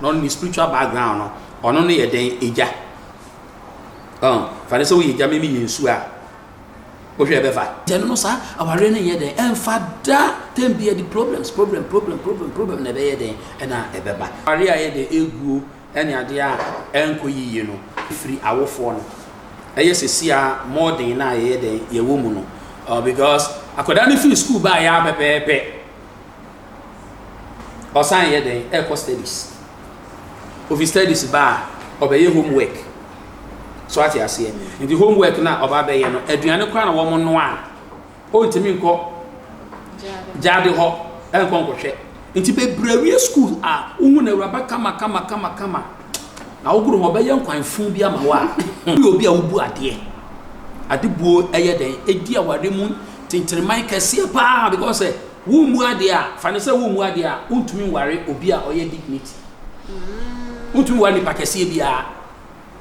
na ɔno ne spiritual background no, ɔno no yɛ dɛn? Egya. Ɔn, fa ne sɛ woyɛ gya, me meyɛ nsuo a, wohwɛ ɛbɛfa. Nti ɛno no saa awareɛ no nyɛ dɛn? Ɛmfa da. Tɛm bi ɛde problems, problem, problem, problem, problem na ɛbɛyɛ dɛn? Ɛna ɛbɛba. Awareɛ a ɛyɛ dɛn? Ɛguo ɛne adeɛ a ɛnkɔ yiye no firi awofoɔ no. Ɛyɛ sɛsi a modern no a yɛyɛ dɛn? Yɛwɔ mu no. Ɔ because akwadaa no firi school baeɛ ara pɛpɛɛpɛ ɔsan yɛ dɛn? Ɛkɔ studies. Ofi studies ba a, ɔbɛyɛ homework. So ate aseɛ? Nti homework no a ɔba bɛyɛ no, aduane koraa na wɔn noa a, ɔntumi nkɔ gyaade hɔ nkɔ nkɔhwɛ. Nti bebree awie school a, wohu no awuraba kama kama kama kama. Na wogoro ho ɔbɛyɛ nkwan fun bi ama wo a, woyɛ obi a wobu adeɛ. Ade buo ɛyɛ dɛn? Ɛdi aware mu tenteneman kɛseɛ paa because sɛ wommu adeɛ a, fa no sɛ wommu adeɛ a, wontumi nware obi a ɔyɛ dignity. Wontumi nware nipa kɛseɛ biara.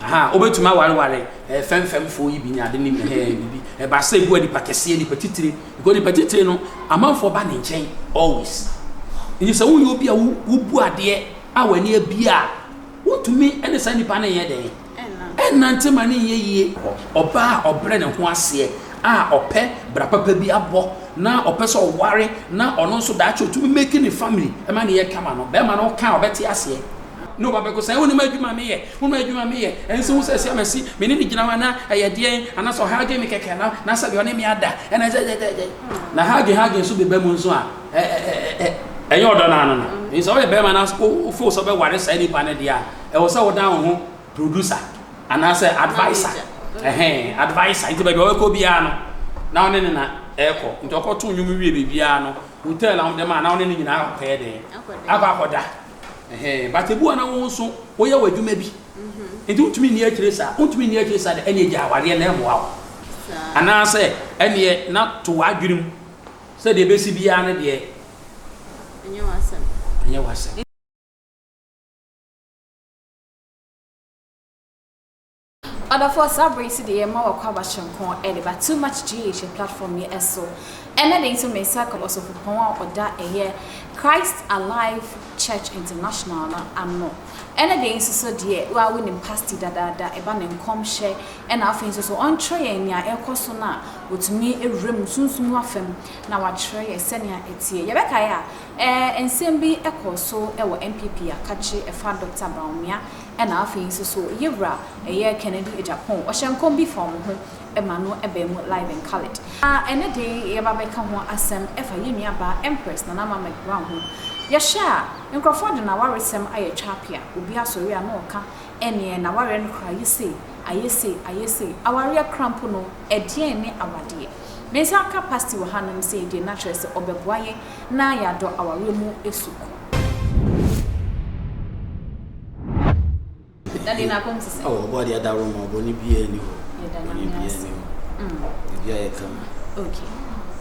Aha, wobɛtumi awareware eh, fɛmfɛmfoɔ yi bi ne ade ne eh, biribi. Ɛba sɛ ebi wɔ nipa kɛseɛ, nipa titire. Because nipa titire no, amanfoɔ ba ne nkyɛn always. Nti sɛ woyɛ obi a wobu adeɛ a w'ani abie a, wontumi ne saa nipa no nyɛ dɛn? Ɛnnante ma no nyɛ yie. Ɔbaa a ɔbrɛ ne ho aseɛ a ɔpɛ bra papa bi abɔ na ɔpɛ sɛ ɔware na ɔno nso daakye ɔtumi make ne family ma no yɛ kama no, bɛrima no ɔka a ɔbɛte aseɛ. Ne ɔba bɛko sɛ, wonim adwuma a meyɛ, wonim adwuma a meyɛ, ɛnso wo sɛ Siamasi, me ne no gyina hɔ anaa ɛyɛ deɛn, anaasɛ ɔhage me kɛkɛ na na sɛdeɛ ɔne me ada, ɛna sɛ sɛ sɛ na hage hage nso beba mu nso a, ɛ ɛ ɛ ɛnyɛ ɔdɔ no ano no. Nti sɛ woyɛ bɛrima na wo feel sɛ wobɛware saa nipa no deɛ a, ɛwɔ sɛ wodan wo ho producer anaasɛ adviser, ɛhɛn, adviser, nti baabi a ɔbɛkɔ biara no, na wo ne no na ɛrekɔ, nti ɔkɔto nnwom wie baabiara no, hotel a wɔde ma a, na wo ne no nyinaa akɔyɛ dɛn, akɔ akɔda. Ɛhɛn, but ebi wɔ hɔ na wo nso woyɛ w'adwuma bi, nti wontumi nni akyire saa, wontumi nni akyire saa de, ɛnneɛ gyae awareɛ na ɛmmoa wo. Anaasɛ ɛnneɛ na to w'adwene mu sɛ deɛ ɛbɛsi biara no deɛ, ɛnyɛ w'asɛm. Ɛnyɛ w'asɛm. Ɔdɔfoɔ saa berɛ yi so deɛ yɛma wakɔ aba soronko de ba Too Much GH platform yi so. Ɛnɛ de nso me nsa ka ɔsɔfopɔn a ɔda ɛyɛ Christ Alive Church International no ano. Ɛnɛ de nso so deɛ wo a wonim Pasty dadaada ɛba ne nkɔmhyɛ ɛna afei nso so ɔnkyerɛ yɛn nea ɛrekɔ so no a ɔtumi wura mu sunsum mu afam na wakyerɛ yɛn sɛnea ɛteɛ. Yɛbɛkae a ɛɛ nsɛm bi kɔɔ so wɔ NPP akakye ɛfa Dɔkta Bawumia Ɛna afei nso so yɛwura ɛyɛ Kennedy Agyapong ɔhyɛ nkɔm bi fa wɔn ho ma no baa mu live and coloured. Na ɛnɛ de yi yɛba bɛka ho asɛm ɛfa yɛn nua baa Empress Nana Ama McBrown ho. Yɛhwɛ a nkorɔfoɔ de n'awaresɛm ayɛ twapea, obi asɔre a na ɔka ɛneɛ n'awareɛ no koraa ayɛ sei, ayɛ sei, ayɛ sei, awareɛ koraa mpo no ɛdeɛn ne awadeɛ? Me nsa aka Pasty wɔ hanom sei deɛ na kyerɛ sɛ ɔbɛboa yɛn na yɛadɔ awareɛ mu su kɔ. Daddy na kɔm sisi. Oh, ɔbɔ adeɛ adaworo ma ɔbɔ ne biara ni hɔ. Yɛda Bɔne Nyame biara ase. ni hɔ. Biribiara yɛ kama. Okay.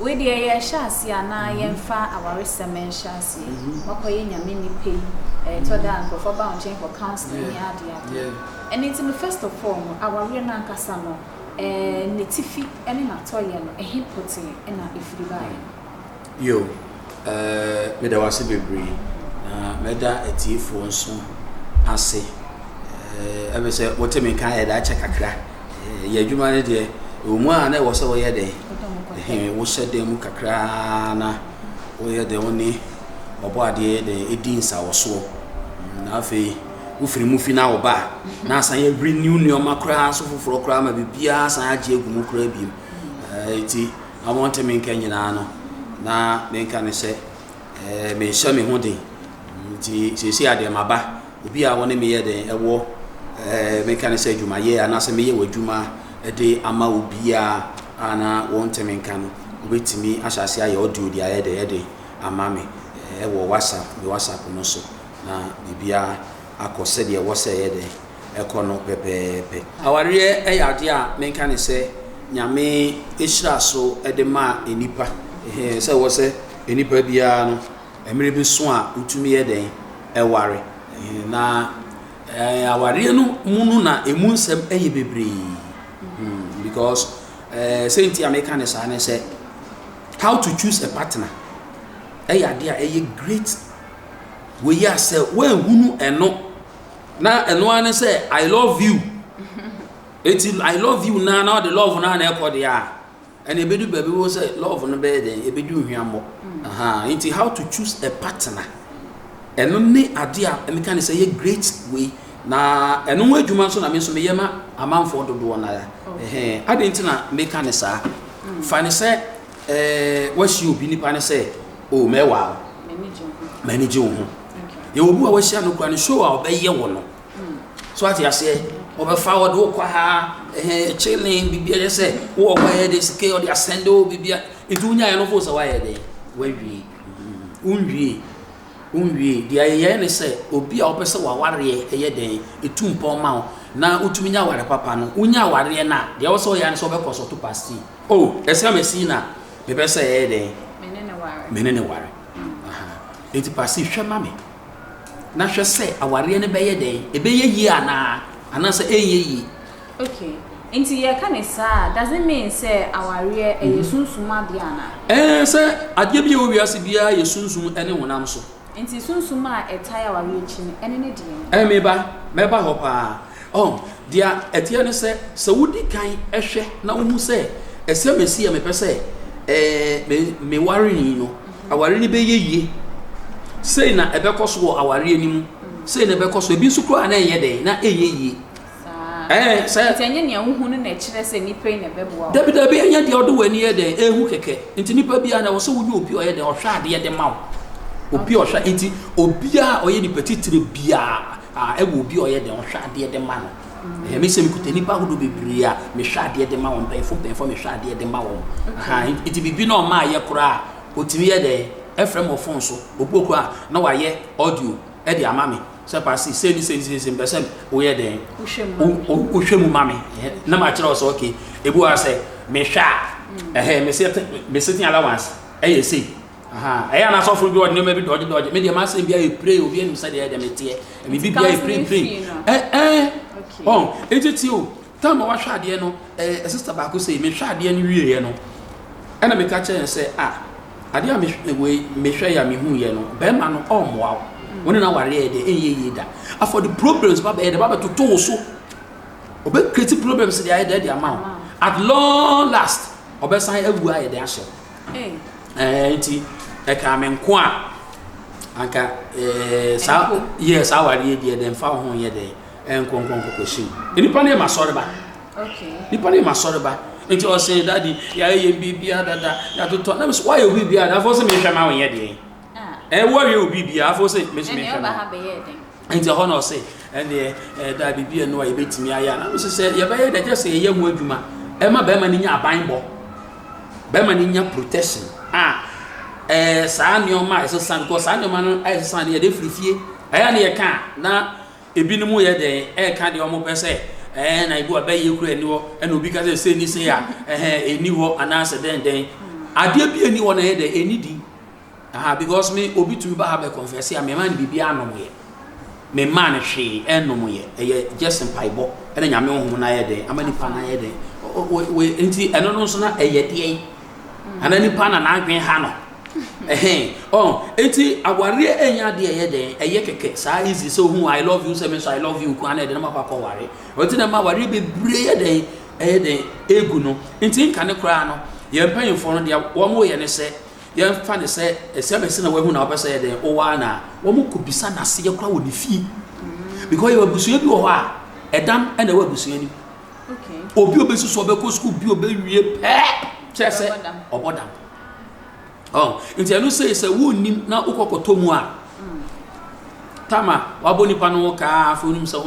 Wei deɛ yɛhyɛ aseɛ a na yɛmfa awaresɛm nhyɛ aseɛ. Wakɔyɛ Nyame nipa yi, ɛtɔ da a nkurɔfoɔ ba wo nkyɛn for counseling ne adeɛ adeɛ. Ɛno nti no first of all no, awareɛ no ankasa no, ɛɛ n'atifi ne n'atɔeɛ no, ɛhe pɔtee na ɛfiri baeɛ? Yo, eh, meda wo ase bebree, na mɛda atiefoɔ nso ase. Eh, ɛbɛ sɛ wote me nka yɛ da akyɛ kakra. Eh, yɛ adwuma no deɛ, ɛwɔ mu a na ɛwɔ sɛ woyɛ dɛn? Eh, wohyɛ dan mu kakra na woyɛ dɛn wo ne ɔbɔ adeɛ yɛ dɛn ɛdi nsawɔsoɔ. Na afei wofiri mu fi na wo ba a, na asan yɛ renew nneɛma koraa so foforɔ koraa ma biribiara asan agye agu mu koraa bio. Eh, nti na wɔnte me nka nyinaa no, na menka ne sɛ eh, menhyɛ me ho den. Nti seesei adeɛ maba, obi a wɔne me yɛ den ɛwɔ eh, menka ne sɛ adwumayɛ anaasɛ meyɛ w'adwuma de ama obiara a na wɔnte me nka no, wobɛtumi ahyɛ ase ayɛ audio de ayɛ dɛn ɛde ama me eh, ɛwɔ WhatsApp, me WhatsApp no so na biribiara akɔ sɛdeɛ ɛwɔ sɛ ɛyɛ dɛn ɛkɔ no pɛpɛɛpɛ. Awareɛ yɛ adeɛ a menka no sɛ Nyame hyira so de ma nnipa, ɛhɛn, sɛ ɛwɔ sɛ nnipa biara no mmerɛ bi so a wotumi yɛ dɛn ɛware, ɛhɛn, na ɛɛ awareɛ no mu no na ɛmu nsɛm yɛ bebree, hmm, because ɛɛ sɛ nti a meka no saa ne sɛ how to choose a partner ɛyɛ adeɛ a ɛyɛ great wei a sɛ woanhunu ɛno. Na ɛno ara ne sɛ I love you. Eti I love you naa na ɔde love naa na ɛkɔ deɛ a, ɛna ebedu baabi wo sɛ love no bɛyɛ dɛn, ebedu hwiammɔ. Aha, nti how to choose a partner. Ɛno ne adeɛ a meka ne sɛ ɛyɛ great wei. Na ɛno ho adwuma nso na me nso meyɛ ma amanfoɔ dodoɔ no ara. Ɛhɛn, adɛn nti na meka ne saa? Fa ne sɛ ɛɛ wahyia obi nipa ne sɛ, oh mɛwa wo. M'ani gye wo ho. Yɛwɔ obi a wahyia no kora ne show a ɔbɛyɛ wɔ no. So ate aseɛ, ɔbɛfa ɔde wo kɔ ha, ɛhɛn, chilling, biribi ayɛ sɛ wowɔ hɔ ayɛ de sika ɔde asɛnde wo biribi a, nti wonyaeɛ no fo sɛ woayɛ dɛn? Woawie. Wonwie. Wonwie. Deɛ yɛyɛ ne sɛ obi a wopɛ sɛ w'awareɛ ɛyɛ dɛn, ɛtu mpɔn ma wo na wotumi nya aware papa no, wonya awareɛ no a, deɛ ɛwɔ sɛ woyɛ ne sɛ wobɛkɔ so to pastor. Oh, ɛsɛ masi na mepɛ sɛ ɛyɛ dɛn? Me ne ne ware. Enti pastor hwɛ ma me. Na hwɛ sɛ awareɛ no bɛyɛ dɛn, ɛbɛyɛ yie anaa, anaasɛ ɛnyɛ yie. Okay, nti yɛka ne saa a, does it mean sɛ awareɛ ɛyɛ sunsum adeɛ anaa? Ɛɛ, sɛ adeɛ bi a ɛwɔ wiase biara yɛ sunsum ne honam so. Nti sunsum a ɛtae awareɛ akyi no, ɛne ne deɛn? Ɛɛ, me ba, mɛba hɔ paa. Ɔn, deɛ ɛteɛ ne sɛ, sɛ wodi kan hwɛ na wohu sɛ ɛsɛ mesi a mepɛ sɛ ɛɛ me meware ni no, aware no bɛyɛ yie. Sei na ɛbɛkɔ so wɔ awareɛ no mu. Sei na ɛbɛkɔ so. Ebi nso koraa na ɛnyɛ dɛn, na ɛnyɛ yie. Ɛɛ sɛ. Nti ɛnyɛ nea wohu no na ɛkyerɛ sɛ nipa yi na ɛbɛboa wo. Dabi dabi, ɛnyɛ deɛ ɔde w'ani yɛ dɛn ɛhu kɛkɛ. Nti nipa biara na ɛwɔ sɛ wonya obi a ɔyɛ dɛn ɔhwɛ adeɛ de ma wo. Obi a ɔhwɛ nti obiara a ɔyɛ nipa titire biara a ɛwɔ obi a ɔyɛ dɛn ɔhwɛ adeɛ de ma no. Ɛhɛn me sɛ mekuta nipa ahodoɔ bebree a mehwɛ adeɛ de ma wɔn, mpanyinfoɔ mpanyinfoɔ mehwɛ adeɛ de ma wɔn. Aha nti biribi na ɔma ayɛ koraa otumi yɛ dɛn ɛfrɛ me wɔ phone so. Obi wɔ koraa na wayɛ audio ɛde ama me sɛ paasi sei ne sei ne sei sei mpɛ sɛ woyɛ dɛn wohwɛ mu ma me na makyerɛ wo sɛ okay ebi wɔ sɛ mehwɛ a ɛhɛn me sitting allowance ɛyɛ sei. Aha, ɛyɛ na asɔfo bi wɔ nneɛma bi dɔgye dɔgye. Me deɛ m'asɛm bi ayɛ pray, obi anim sɛ deɛ ɛdɛ me teɛ. Biribi bi ayɛ pray pray. Eh eh. Ɔn, eti ti o. Tam a wahwɛ adeɛ no, eh sister baako sɛ mehwɛ adeɛ no wieɛ no. Ɛna meka kyerɛ no sɛ ah, adeɛ a mehwɛ wei mehwɛ yɛ a mehu yɛ no, bɛrima no ɔmmoa wo. Wo ne no awareɛ yɛ deɛ ɛnyɛ yie da. Afɔ de problems ba bɛyɛ de ba bɛtoto wo so. Ɔbɛ create problems de ayɛ deɛ de ama wo. At long last, ɔbɛsan awu ayɛ de ahyɛ wo. Ɛɛ nti ɛkaa me nko a anka ɛɛ saa yɛ saa awareɛ deɛ dɛ nfa ho yɛ dɛ ɛnkɔ nkɔ nkɔ kɔsi mu. Nipa no yɛ ma sɔre ba. Nipa no yɛ ma sɔre ba. Nti ɔsɛ dadi yɛayɛ yɛn biribiara dada yɛatotɔ na mesɛ woayɛ obi biara afɔ sɛ mehwɛ ma wo nyɛ deɛ. Ɛɛ woayɛ obi biara afɔ sɛ mesɛ mehwɛ ma. Nti ɛhɔ na ɔse, ɛndeɛ ɛda biribi ɛno a yɛbɛtumi ayɛ a, na mese sɛ yɛbɛyɛ dɛ kyɛ sɛ yɛyɛ ho adwuma ɛma bɛrima no nya abanbɔ, bɛrima no nya protection a ɛɛ saa nneɛma a ɛsesa because saa nneɛma no a ɛsesa no yɛde firi fie ɛyɛ ne yɛka a na ebinom yɛ dɛn ɛɛka deɛ wɔn pɛ sɛ ɛɛ na ebi wɔ bɛyɛ kura ɛni hɔ ɛna obi ka sɛ sɛ ni sɛ a ɛhɛn ɛni hɔ anaasɛ dɛn dɛn adeɛ bi ɛni hɔ na ɛyɛ dɛ ɛni di. Aha because me obi tumi ba ha bɛ confess a me ma no biribi anom yɛ. Me ma no hwee ɛnom yɛ. Ɛyɛ just mpaebɔ ɛna nyame honhom no ayɛ dɛn ama nipa no ayɛ dɛn. Nti ɛno no nso na ɛyɛ deɛn? Ana nipa na n'adwen ha no. Ɛhɛn. Oh, nti awareɛ ɛnyɛ adeɛ ɛyɛ dɛn ɛyɛ kɛkɛ saa easy sɛ ohun I love you sɛ me nso I love you kwan na ɛde no makɔ akɔ ware. Ɔnti na ma awareɛ bebree yɛ dɛn ɛyɛ dɛn egu no. Nti nka ne koraa no yɛn mpanyinfoɔ no deɛ wɔn yɛ ne sɛ Yɛmfa no sɛ asiamasi na wahu na wopɛ sɛ yɛ dɛn wowaa no a, wɔkɔbisa n'aseɛ koraa wɔ ne fie. Because yɛwɔ abusua bi wɔ hɔ a, ɛdam na ɛwɔ abusua no mu. Obi a obɛsi so ɔbɛkɔ sukuu bi ɔbɛwie pɛɛ kyerɛ sɛ ɔbɔ dam. Oh, nti ɛno sei sɛ wonnim na wokɔkɔtɔ mu a, tama wabɔ nipa no ho kaa afei wonim sɛ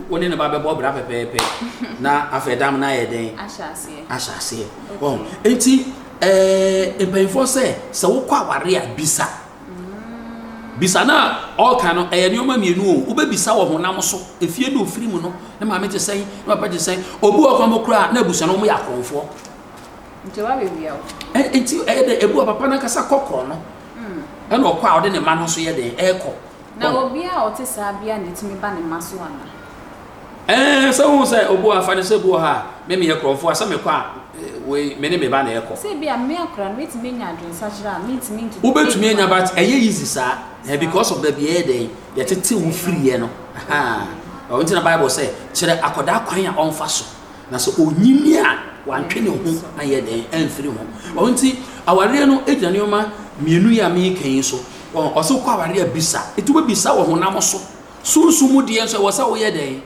wo ne ne ba bɛbɔ bra pɛpɛɛpɛ na afei dam no ayɛ dɛn ahyɛ aseɛ. Oh, nti Ɛɛ mpanyinfoɔ sɛ sɛ wokɔ aware a bisa. Bisa no a ɔreka no ɛyɛ nneɛma mmienu o. Wobɛbisa wɔ honam so efie na ofiri mu no ne maame te sɛn ne papa te sɛn. Obi wɔ kwan mu koraa na abusua no wɔn yɛ akorɔmfoɔ. Nti wabɛwia wo. Nti ɛyɛ dɛ ebi wɔ papa n'ankasa kɔ korɔ no. Ɛna ɔkɔ a ɔde ne mma no nso yɛ dɛn ɛrekɔ. Na obiara a ɔte saa biara na etumi ba ne mma so ana? Ɛɛ, sɛ wohu sɛ obi wɔ ha, fa no sɛ obi wɔ ha a, me meyɛ korɔmfoɔ a, sɛ mekɔ a, wei, me ne me ba na ɛkɔ. Sɛ ebia me akora no, mɛtumi anya adwensakyera a, mentumi ntutu. Wobɛtumi anya but ɛyɛ easy saa, eh, because of baabi ɛyɛ dɛn, yɛtete wo firiiɛ no. Ahaa. Ɔno nti na Bible sɛ, kyerɛ akwadaa kwan a ɔmfa so, na sɛ onyini a, wantwe ne ho anyɛ dɛn amfiri ho. Ɔno nti awareɛ no gyina nneɛma mmienu yi a mereka yi so. Ɔsɛ wokɔ awareɛ a bisa. Nti wobɛbisa wɔ honam so. Sunsum mu deɛ nso ɛwɔ sɛ woyɛ dɛn?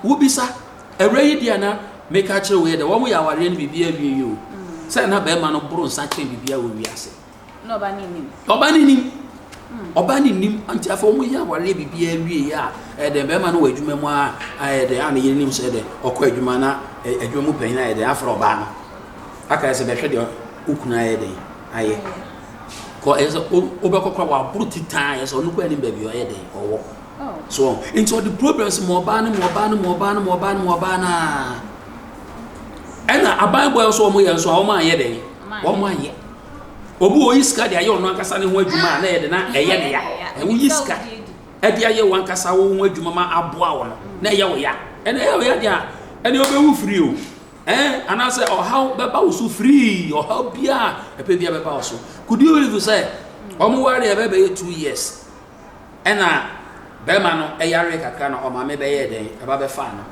Wobisa. Awura yi deɛ na meka kyerɛ wo yɛ dɛ, wɔn yɛ awareɛ no biribi awie yi o. Sɛ na bɛrima no boro nsa kyɛn biribi a wɔ wiase. Na ɔba no nim. Ɔba no nim. Ɔba no nim. Nti afei wɔn yɛ awareɛ biribi awie yɛ a, ɛyɛ dɛ bɛrima no wɔ adwuma mu a, ɛyɛ dɛ a ne yere nim sɛ dɛ ɔkɔ adwuma na adwuma mu panyin ayɛ dɛ afrɛ ɔbaa no. Aka yɛ sɛ bɛhwɛ deɛ okunu ayɛ dɛ ayɛ. Kɔ ɛyɛ sɛ wobɛkɔ kora waboro titaa yɛ sɛ ɔno kɔ anim baabi ɔyɛ dɛ ɔwɔ. So nti ɔde problems ma ɔbaa no ma ɔbaa no ma ɔbaa no ma ɔbaa no ma ɔbaa no a. Ɛna aban bɔ nso wɔn yɛ nso a wɔn anyɛ dɛ wɔn anyɛ. Obi wɔ oyi sika de ayɛ ɔno ankasa ne ho adwuma a na ɛyɛ de na ɛyɛ ne ya. Woyi sika ɛde ayɛ wɔn ankasa wo ho adwuma ma aboa wɔn na ɛyɛ wo ya. Ɛna ɛyɛ wo ya deɛ a ɛne ɔbɛwu firi o. Ɛn anaasɛ ɔhaw bɛba wo so firii ɔhaw biara ɛpɛ biara bɛba wo so. Could you believe sɛ wɔn ware ɛbɛbɛyɛ 2 years ɛna bɛrima no ɛyare kakra na ɔmaame bɛyɛɛ dɛn ɛba bɛfaa no.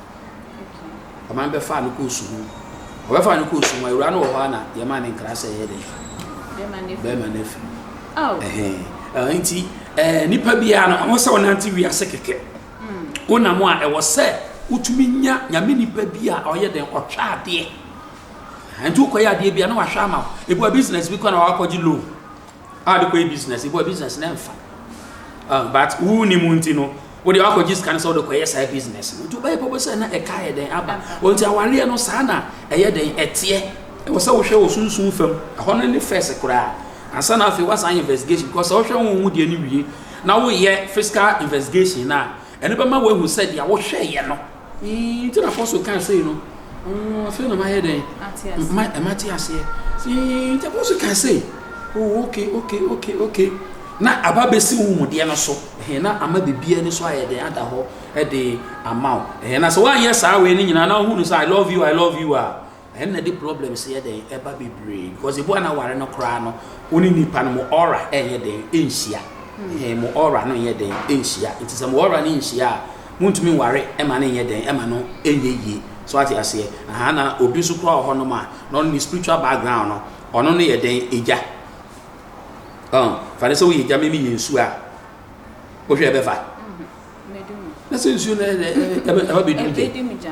Ɔmaame bɛfaa no kɔɔ sukuu. Ɔbɛfaa no kɔɔ sukuu awura no wɔ hɔ a na yɛmaa ne nkra sɛ ɛyɛ dɛn bɛrima no afiri. Ɛhɛn nti ɛɛ nipa biara no ɔmo sɛ ɔnante wiase kɛkɛ. Wonam a ɛwɔ sɛ wotumi nya Nyame nipa bi a ɔyɛ dɛn ɔhwɛ adeɛ. Nti wokɔyɛ adeɛ bi a na wahwɛ ama wo. Ebi wɔ business bi kɔ na wakɔgye loan a de kɔyɛ business, ebi wɔ business na ɛmfa. But wo ni mu nti no wode wakɔgye sika no sɛ wode kɔyɛ saa business no. Nti wobɛyɛ pɔpɔ sɛ na ɛka yɛ dɛn aba. Nti awareɛ no saa na ɛyɛ dɛn ɛteɛ. Ɛwɔ sɛ wohwɛ wɔ sunsum fam. Ɛhɔ no ne first koraa. Ansa na afei woasan investigation because sɛ wohwɛ wo ho deɛ no wie na woyɛ physical investigation no a, ɛno bɛma woahu sɛ deɛ wohwɛeɛ no nti na apostle kaa sei no, afei na mayɛ dɛn mate aseɛ nti apostle kaa sei, oh, okay, na aba bɛsi wo mu deɛ no so na ama biribiara ni so ayɛ dɛn ada hɔ de ama wo. Na sɛ woanyɛ saa wei no nyinaa na wohunu sɛ "I love you, I love you" a, ɛno na de problems yɛ dɛn ɛba bebree because ebu a na ware no koraa no, wo ne nipa no mo aura ɛnyɛ dɛn ɛnhyia. Mo aura no nyɛ dɛn ɛnhyia. Nti sɛ mo aura no nhyia a, montumi nware ɛma no nyɛ dɛn ɛma no ɛnyɛ yie. So ate aseɛ? Aha na obi nso koraa wɔ hɔnom a na ɔno ne spiritual background no, ɔno no yɛ dɛn egya. Fa ne sɛ woyɛ gya, mimi yɛ nsuo a, wohwɛ ɛbɛfa na sɛ nsuo no ɛba bɛdum gya.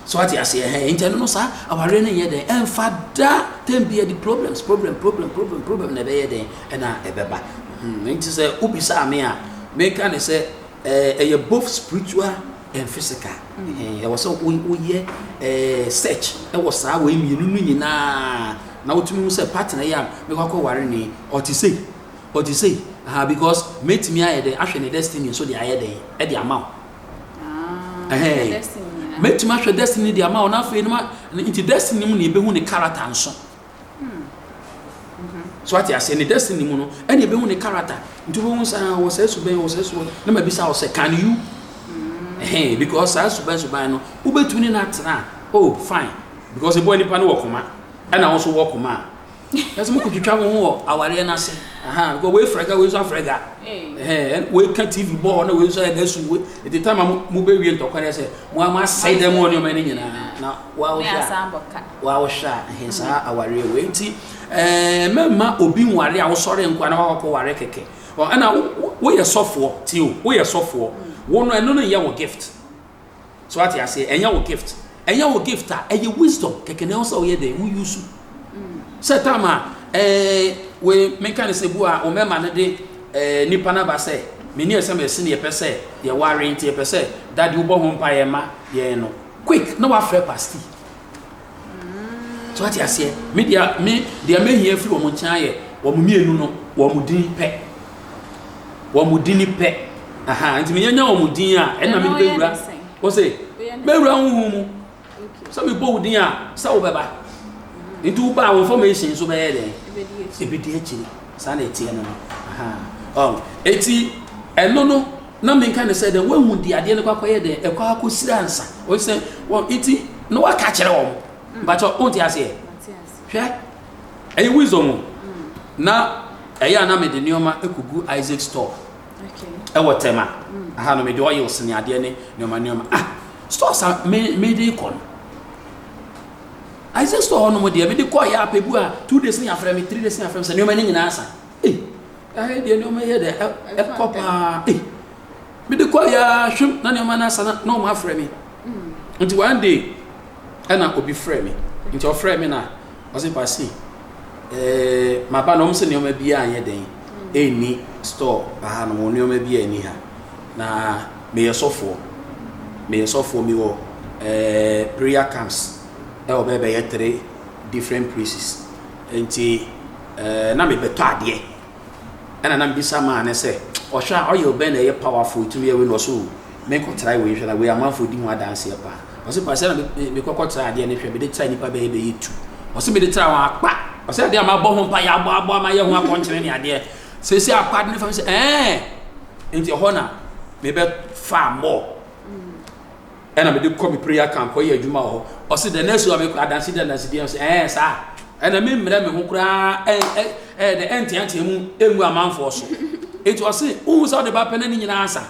So ate aseɛ? Hɛn nti ɛno no saa awareɛ no nyɛ dɛn ɛmfa da tem bi de problems, problem, problem, problem, problem na ɛbɛyɛ dɛn ɛna ɛbɛba. Nti sɛ wobisaa me a, meka ne sɛ ɛyɛ both spiritual and physical. Ɛwɔ sɛ woyɛ search ɛwɔ saa wei mmienu no nyinaa na wotumi hu sɛ partner yi a mekɔ akɔware ne ɔte sei, ɔte sei aha, because mɛtumi ayɛ dɛn ahwɛ ne destiny nso de ayɛ dɛn ɛde ama wo. Mɛtumi ahwɛ destiny de ama wo na afei no ma nti destiny mu na yɛbɛhu ne character nso. So ate aseɛ? Ne destiny mu no ɛna yɛbɛhu ne character. Nti wobɛhu sɛ ah, wɔ saa suban, wɔ saa suban na mabisa wo sɛ, can you ɛhɛn, because saa suban suban no wobɛtumi ne no atena a, oh fine, because ɛboa nipa no wɔ koma ɛna wo nso wɔ koma a ɛsɛ mo kotwitwa mo ho wɔ awareɛ no ase aha, because wei frɛga, wei nso afrɛga, ɛhɛn, wei ka TV bɔ hɔ na wei nso ayɛ n'asu wei. Nti time a mo bɛwie ntɔkwa no sɛ mo a mo asɛe dɛm wɔ nneɛma no nyinaa na wɔawohwɛ a wɔawohwɛ a ɛhɛn saa awareɛ wei. Nti mɛmma obi nware a wosɔre nkoa na wakɔkɔ ware kɛkɛ. Ɛna woyɛ sɔfoɔ ti o, woyɛ sɔfoɔ wo no, ɛno no nyɛ wo gift. So ate aseɛ? Ɛnyɛ wo gift. Ɛnyɛ wo gift a, ɛyɛ wisdom kɛkɛ na ɛwɔ sɛ woyɛ dɛn wo use sɛ time a wei menka ne sɛ bu a wo mɛma no de nipa no aba sɛ meni ɛsɛ mɛsi ne yɛpɛ sɛ yɛware, nti yɛpɛ sɛ daddy wobɔ ho mpa yɛ ma yɛn no quick na wafrɛ pastor. So ate aseɛ? Me deɛ, me deɛ mehia firi wɔn nkyɛn ayɛ wɔn mmienu no wɔn din pɛ, wɔn din pɛ aha. Nti menya nya wɔn din a, ɛna mede bɛwura wɔsɛ bɛwura huhu mu sɛ mebɔ wo din a sɛ wobɛba. Nti woba a, wo information nso bɛyɛ dɛn ɛbɛdi akyiri. Saa na ɛteɛ no no. Eti ɛno no na menka ne sɛ dɛn woahu de adeɛ no kɔ akɔyɛ dɛn ɛkɔ akɔsiri ansa wɔsɛ wɔn nti na waka kyerɛ wɔn mpakyɛ wonte aseɛ. Hwɛ, ɛyɛ wisdom o. Na ɛyɛ a na mede nneɛma ɛkɔgu Isaac store ɛwɔ Tema. Aha no mede oils ne adeɛ ne nneɛma nneɛma. Ah, stores a me mede kɔ no. Isaac store hɔ nom deɛ mede kɔ yɛ apɛ bu a 2 days ne yɛafrɛ me, 3 days ne yɛafrɛ me sɛ nneɛma no nyinaa asa. Ei, ɛyɛ deɛ nneɛma yɛ dɛ ɛkɔ paa. Ei, mede kɔ yɛ ahwem na nneɛma no asa na ɔmo afrɛ me. Nti one day ɛna obi frɛ me. Nti ɔfrɛ me na ɔsɛ, "Pasi, maba na ɔmo sɛ nneɛma bi anyɛ den ɛnni store aha no, wɔn nneɛma bi ani ha na meyɛ sɔfoɔ, mewɔ prayer camps ɛwɔ bɛyɛ three different places, nti na mebɛtɔ adeɛ." Ɛna na mbisa maa ne sɛ ɔhwɛ a ɔyɛ ɔbɛn na ɛyɛ powerful, etumi yɛ wei, na ɔso menkɔ try wei hwɛ na wei amanfoɔ di ho adanseɛ paa. Ɔsɛ pasi na mekɔkɔ try adeɛ no hwɛ, mede try nipa bɛyɛ tu. Ɔsɛ mede try wɔn akpa. Ɔsɛ adeɛ a mabɔ ho mpa yɛ abɔ abɔ ama yɛ ho akɔnkyene ne adeɛ sɛsɛ akpa de ne fam sɛ nti ɛhɔ na mebɛ fa mɔ ɛna mede kɔ me prayer camp kɔyɛ adwuma wɔ hɔ. Ɔsɛ the next one mekɔ adanse de adanse deɛ sɛ saa ɛna me mmerɛ me ho koraa ɛ ɛ ɛ de ɛnteatea mu ɛngu amanfoɔ so. Nti ɔse wohu sɛ wode ba pɛ na ne nyinaa asa.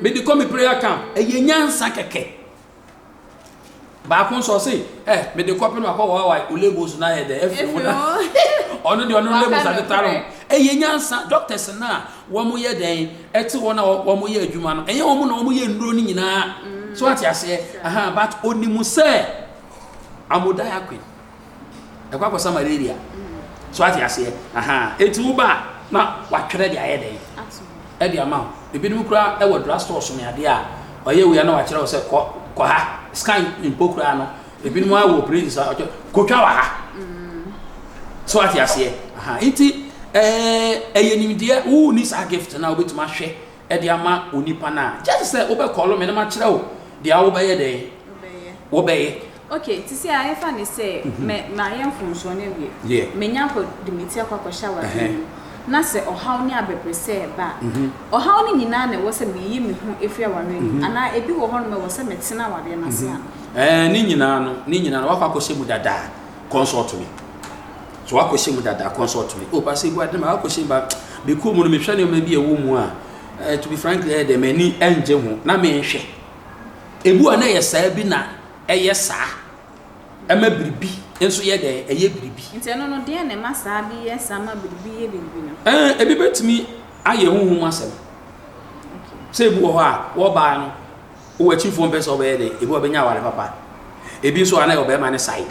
Mede kɔ me prayer camp, ɛyɛ nyansa kɛkɛ. Baako nso ɔse mede kɔ pɛ no akɔ waawa o labels na yɛ dɛ ɛfiri wo na ɔno deɛ ɔno labels atetare ho. Ɛyɛ nyansa. Doctors na wɔn yɛ dɛn ɛte wɔn a wɔn yɛ adwuma no, ɛnyɛ wɔn na wɔn yɛ nnuro no nyinaa so ate aseɛ aha, but onimu sɛ amodiaquine ɛkɔ akɔsa malaria so ate aseɛ aha. Eti wo ba na watwerɛ de ayɛ dɛn ɛde ama wo. Ebinom koraa ɛwɔ drug store so ne adeɛ a ɔyɛ wia na wakyerɛ wo sɛ kɔ kɔ ha scan mpo koraa no, ebinom awɔ places a ɔkyɛ kotwa wɔ ha so ate aseɛ aha. Nti ɛyɛ nimdeɛ. Wo ni saa gift na wobɛtumi ahwɛ ɛde ama onipa no a just sɛ wobɛkɔlo me na makyerɛ wo deɛ wobɛyɛ dɛn wobɛyɛ. Okay, ti sɛ ayɛfa ne sɛ mɛ mayɛ mfomsoɔ no awie, menya akɔ de me ti akɔ akɔhyɛ awadeɛ mu na sɛ ɔhaw ne abɛbrɛsɛ ba a, ɔhaw no nyinaa na ɛwɔ sɛ meyi me ho efiri awareɛ no mu anaa ebi wɔ hɔnom ɛwɔ sɛ metena awareɛ no ase ana? Ne nyinaa no wakɔ akɔhyɛ mu dadaa, consult me. So wakɔhyɛ mu dadaa, consult me. O pastor, ebu ade ma wakɔhyɛ mu ba mekɔ mu no, mehwɛ nneɛma bi a ɛwɔ mu a to be frankly, ɛyɛ dɛ m'ani ɛngye ho na menhwɛ ebu a na ɛyɛ saa bi na ɛyɛ saa ɛma biribi nso yɛ dɛ ɛyɛ biribi. Nti ɛno no deɛ na ɛma saa bi yɛ saa ma biribi yɛ biribi no? Ebi bɛtumi ayɛ huhum asɛm sɛ ebi wɔ hɔ a wɔbaa no wɔ akyifoɔ mpɛ sɛ ɔbɛyɛ dɛ ebi wɔ bɛnya aware papa, ebi nso a na yɛ ɔbɛrima ne side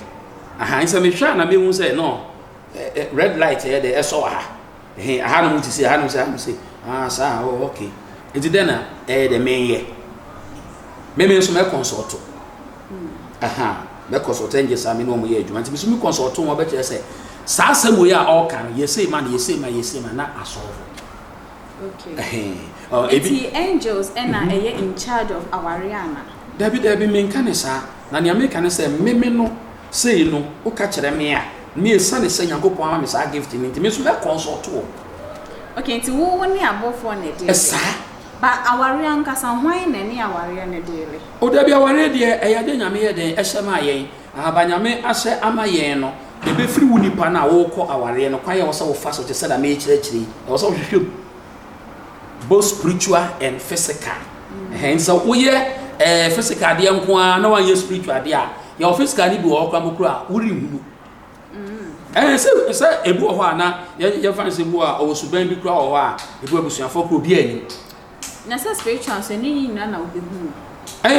aha. Nsɛ mehwɛ a na mehu sɛ no red light ɛyɛ dɛ ɛsɔ wɔ ha, ɛhɛn aha nom ti se aha nom se aha nom se ah saa. Oh okay, nti dɛ na ɛyɛ dɛ menyɛ meme nso mɛ consult aha, mɛ consult. Ɛngye saa me ne wɔn yɛ adwuma nti me nso mi consult wɔn bɛkyerɛ sɛ saa asɛm wei a ɔreka no yɛsɛ ma no, yɛsɛ ma, yɛsɛ ma na asɔfo. Okay. Ebi angels ɛna ɛyɛ in charge of awareɛ ana? Dabi dabi, menka ne saa. Na nea meka ne sɛ meme no sei no woka kyerɛ me a, me esiane sɛ Nyankopɔn ama me saa gift no nti, me nso mɛ consult wɔ. Okay, nti wo ne abɔfoɔ na ɛde ɛsaa. Ba awareɛ ankasa, hwan na ɛne awareɛ no deele? O dabi, awareɛ deɛ ɛyɛ ade Nyame yɛ den ɛhyɛ ma yɛn ahaba. Nyame ahyɛ ama yɛn no, ɛbɛfiri wo nipa no a wokɔ awareɛ no kwan yɛ wɔ sɛ wofa so te sɛ da mekyerɛkyerɛ yi, ɛwɔ sɛ wohwehwɛ mu both spiritual and physical. Ɛhɛn sɛ woyɛ physical adeɛ nko ara na wanyɛ spiritual adeɛ a, yɛwɔ physical no bi wɔ hɔ koraa mpo koraa a worenhunu. Sɛ ebi wɔ hɔ a na yɛmfa no sɛ ebi wɔ a ɔwɔ suban bi koraa wɔ hɔ a ebi wɔ abusuafoɔ koraa obi anim. Na sɛ spiritual nso, ɛno nyinaa na wobɛhu?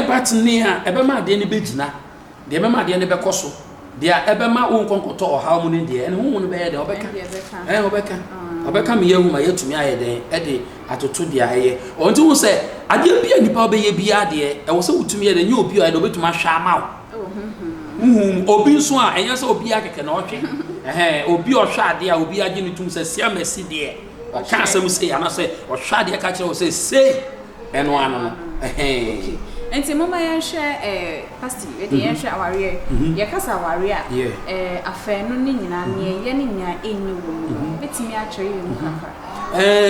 But nea ɛbɛma adeɛ no bɛgyina, deɛ ɛbɛma adeɛ no bɛkɔ so, deɛ ɛbɛma wo nkɔnkɔtɔ ɔhaw mu no deɛ, ɛne honhom no bɛyɛ deɛ ɔbɛka. Ɔbɛka me yɛhu ma yɛatumi ayɛ dɛn ɛde atoto deɛ ɛyɛ ɔnti hu sɛ adeɛ bi a nipa bɛyɛ biara deɛ ɛwɔ sɛ wotumi yɛ dɛ nyɛ obi a ɔyɛ dɛ ɔbɛtumi ahwɛ ama wo huhum. Obi nso a ɛnyɛ sɛ obi akɛkɛ na ɔhwɛ ɛhɛn obi a ɔhwɛ adeɛ a obi agye ne tum sɛ siamasi deɛ ɔka asɛm sei anaasɛ ɔhwɛ adeɛ ka kyerɛ wo sɛ sei ɛno ano no ɛhɛn. Nti moma yɛnhwɛ pastor, yɛde yɛnhwɛ awareɛ. Yɛkasa awareɛ a, afɛn no ne nyinaa neɛ ɛyɛ ne nea ɛnyɛ wɔ mu no, bɛtumi akyerɛ yɛn mu kakra?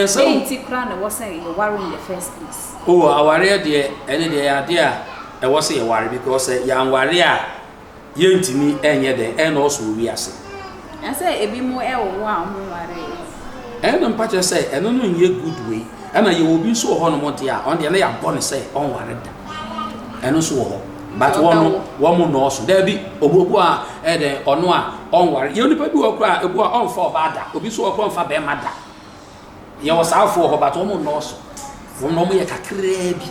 Sɛ dɛn nti koraa na ɛwɔ sɛ yɛware in the first place? O awareɛ deɛ, ɛne deɛ yɛ adeɛ a ɛwɔ sɛ yɛware because sɛ yɛanware a yɛntumi ɛnyɛ dɛn ɛna ɔso wɔ wiase. Na sɛ ebi mu ɛwɔ hɔ a ɔmo ware? Ɛno mpa kyerɛ sɛ ɛno no nyɛ good way. Ɛna yɛwɔ obi nso wɔ hɔnom deɛ a, ɔno deɛ na yɛabɔ no sɛ ɔnware da. Ɛno nso wɔ hɔ. But wɔn no, wɔn nnɔɔso. Daabi, obi obi a ɛyɛ dɛn, ɔno a ɔnware. Yɛwɔ nipa bi wɔ hɔ koraa a, ebi wɔ hɔ a ɔmfa ɔbaa da. Obi nso wɔ hɔ koraa a ɔmfa bɛrima da. Yɛwɔ saa afoɔ wɔ hɔ but wɔn nnɔɔso. Wɔn no wɔn yɛ kakraa bi.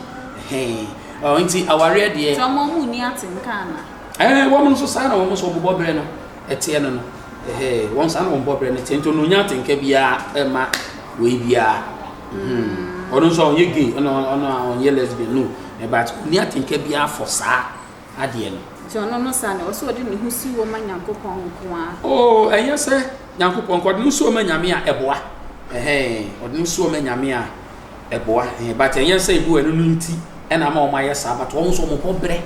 Ɛhɛn. Ɔ nti awareɛ deɛ. Nti wɔn wɔn nni atenka anaa? Ɛɛ wɔn nso saa na wɔn nso wɔn bɔbrɛ no ɛteɛ no no. Ɛhɛn wɔn saa na wɔn bɔbrɛ no teɛ nti ɔno ɔnya atenka biara ɛma wei biara. Hmm. Ɔno nso ɔnyɛ gay ɔno ɔno a ɔnyɛ lesbian no but ɔnni atenka biara for saa adeɛ no. Nti ɔno no saa na ɛwɔ sɛ ɔde ne ho si hɔ ma Nyankopɔn nko ara. Oh ɛnyɛ sɛ Nyankopɔn nko, ɔde ne ho si hɔ ma Nyame a ɛboa ɛhɛn, ɔde ne ho si hɔ ma Nyame a ɛboa ɛhɛn, but ɛnyɛ sɛ ebi wɔ ɛno no nti ɛna ama wɔn ayɛ saa, but wɔn nso wɔn bɔ brɛ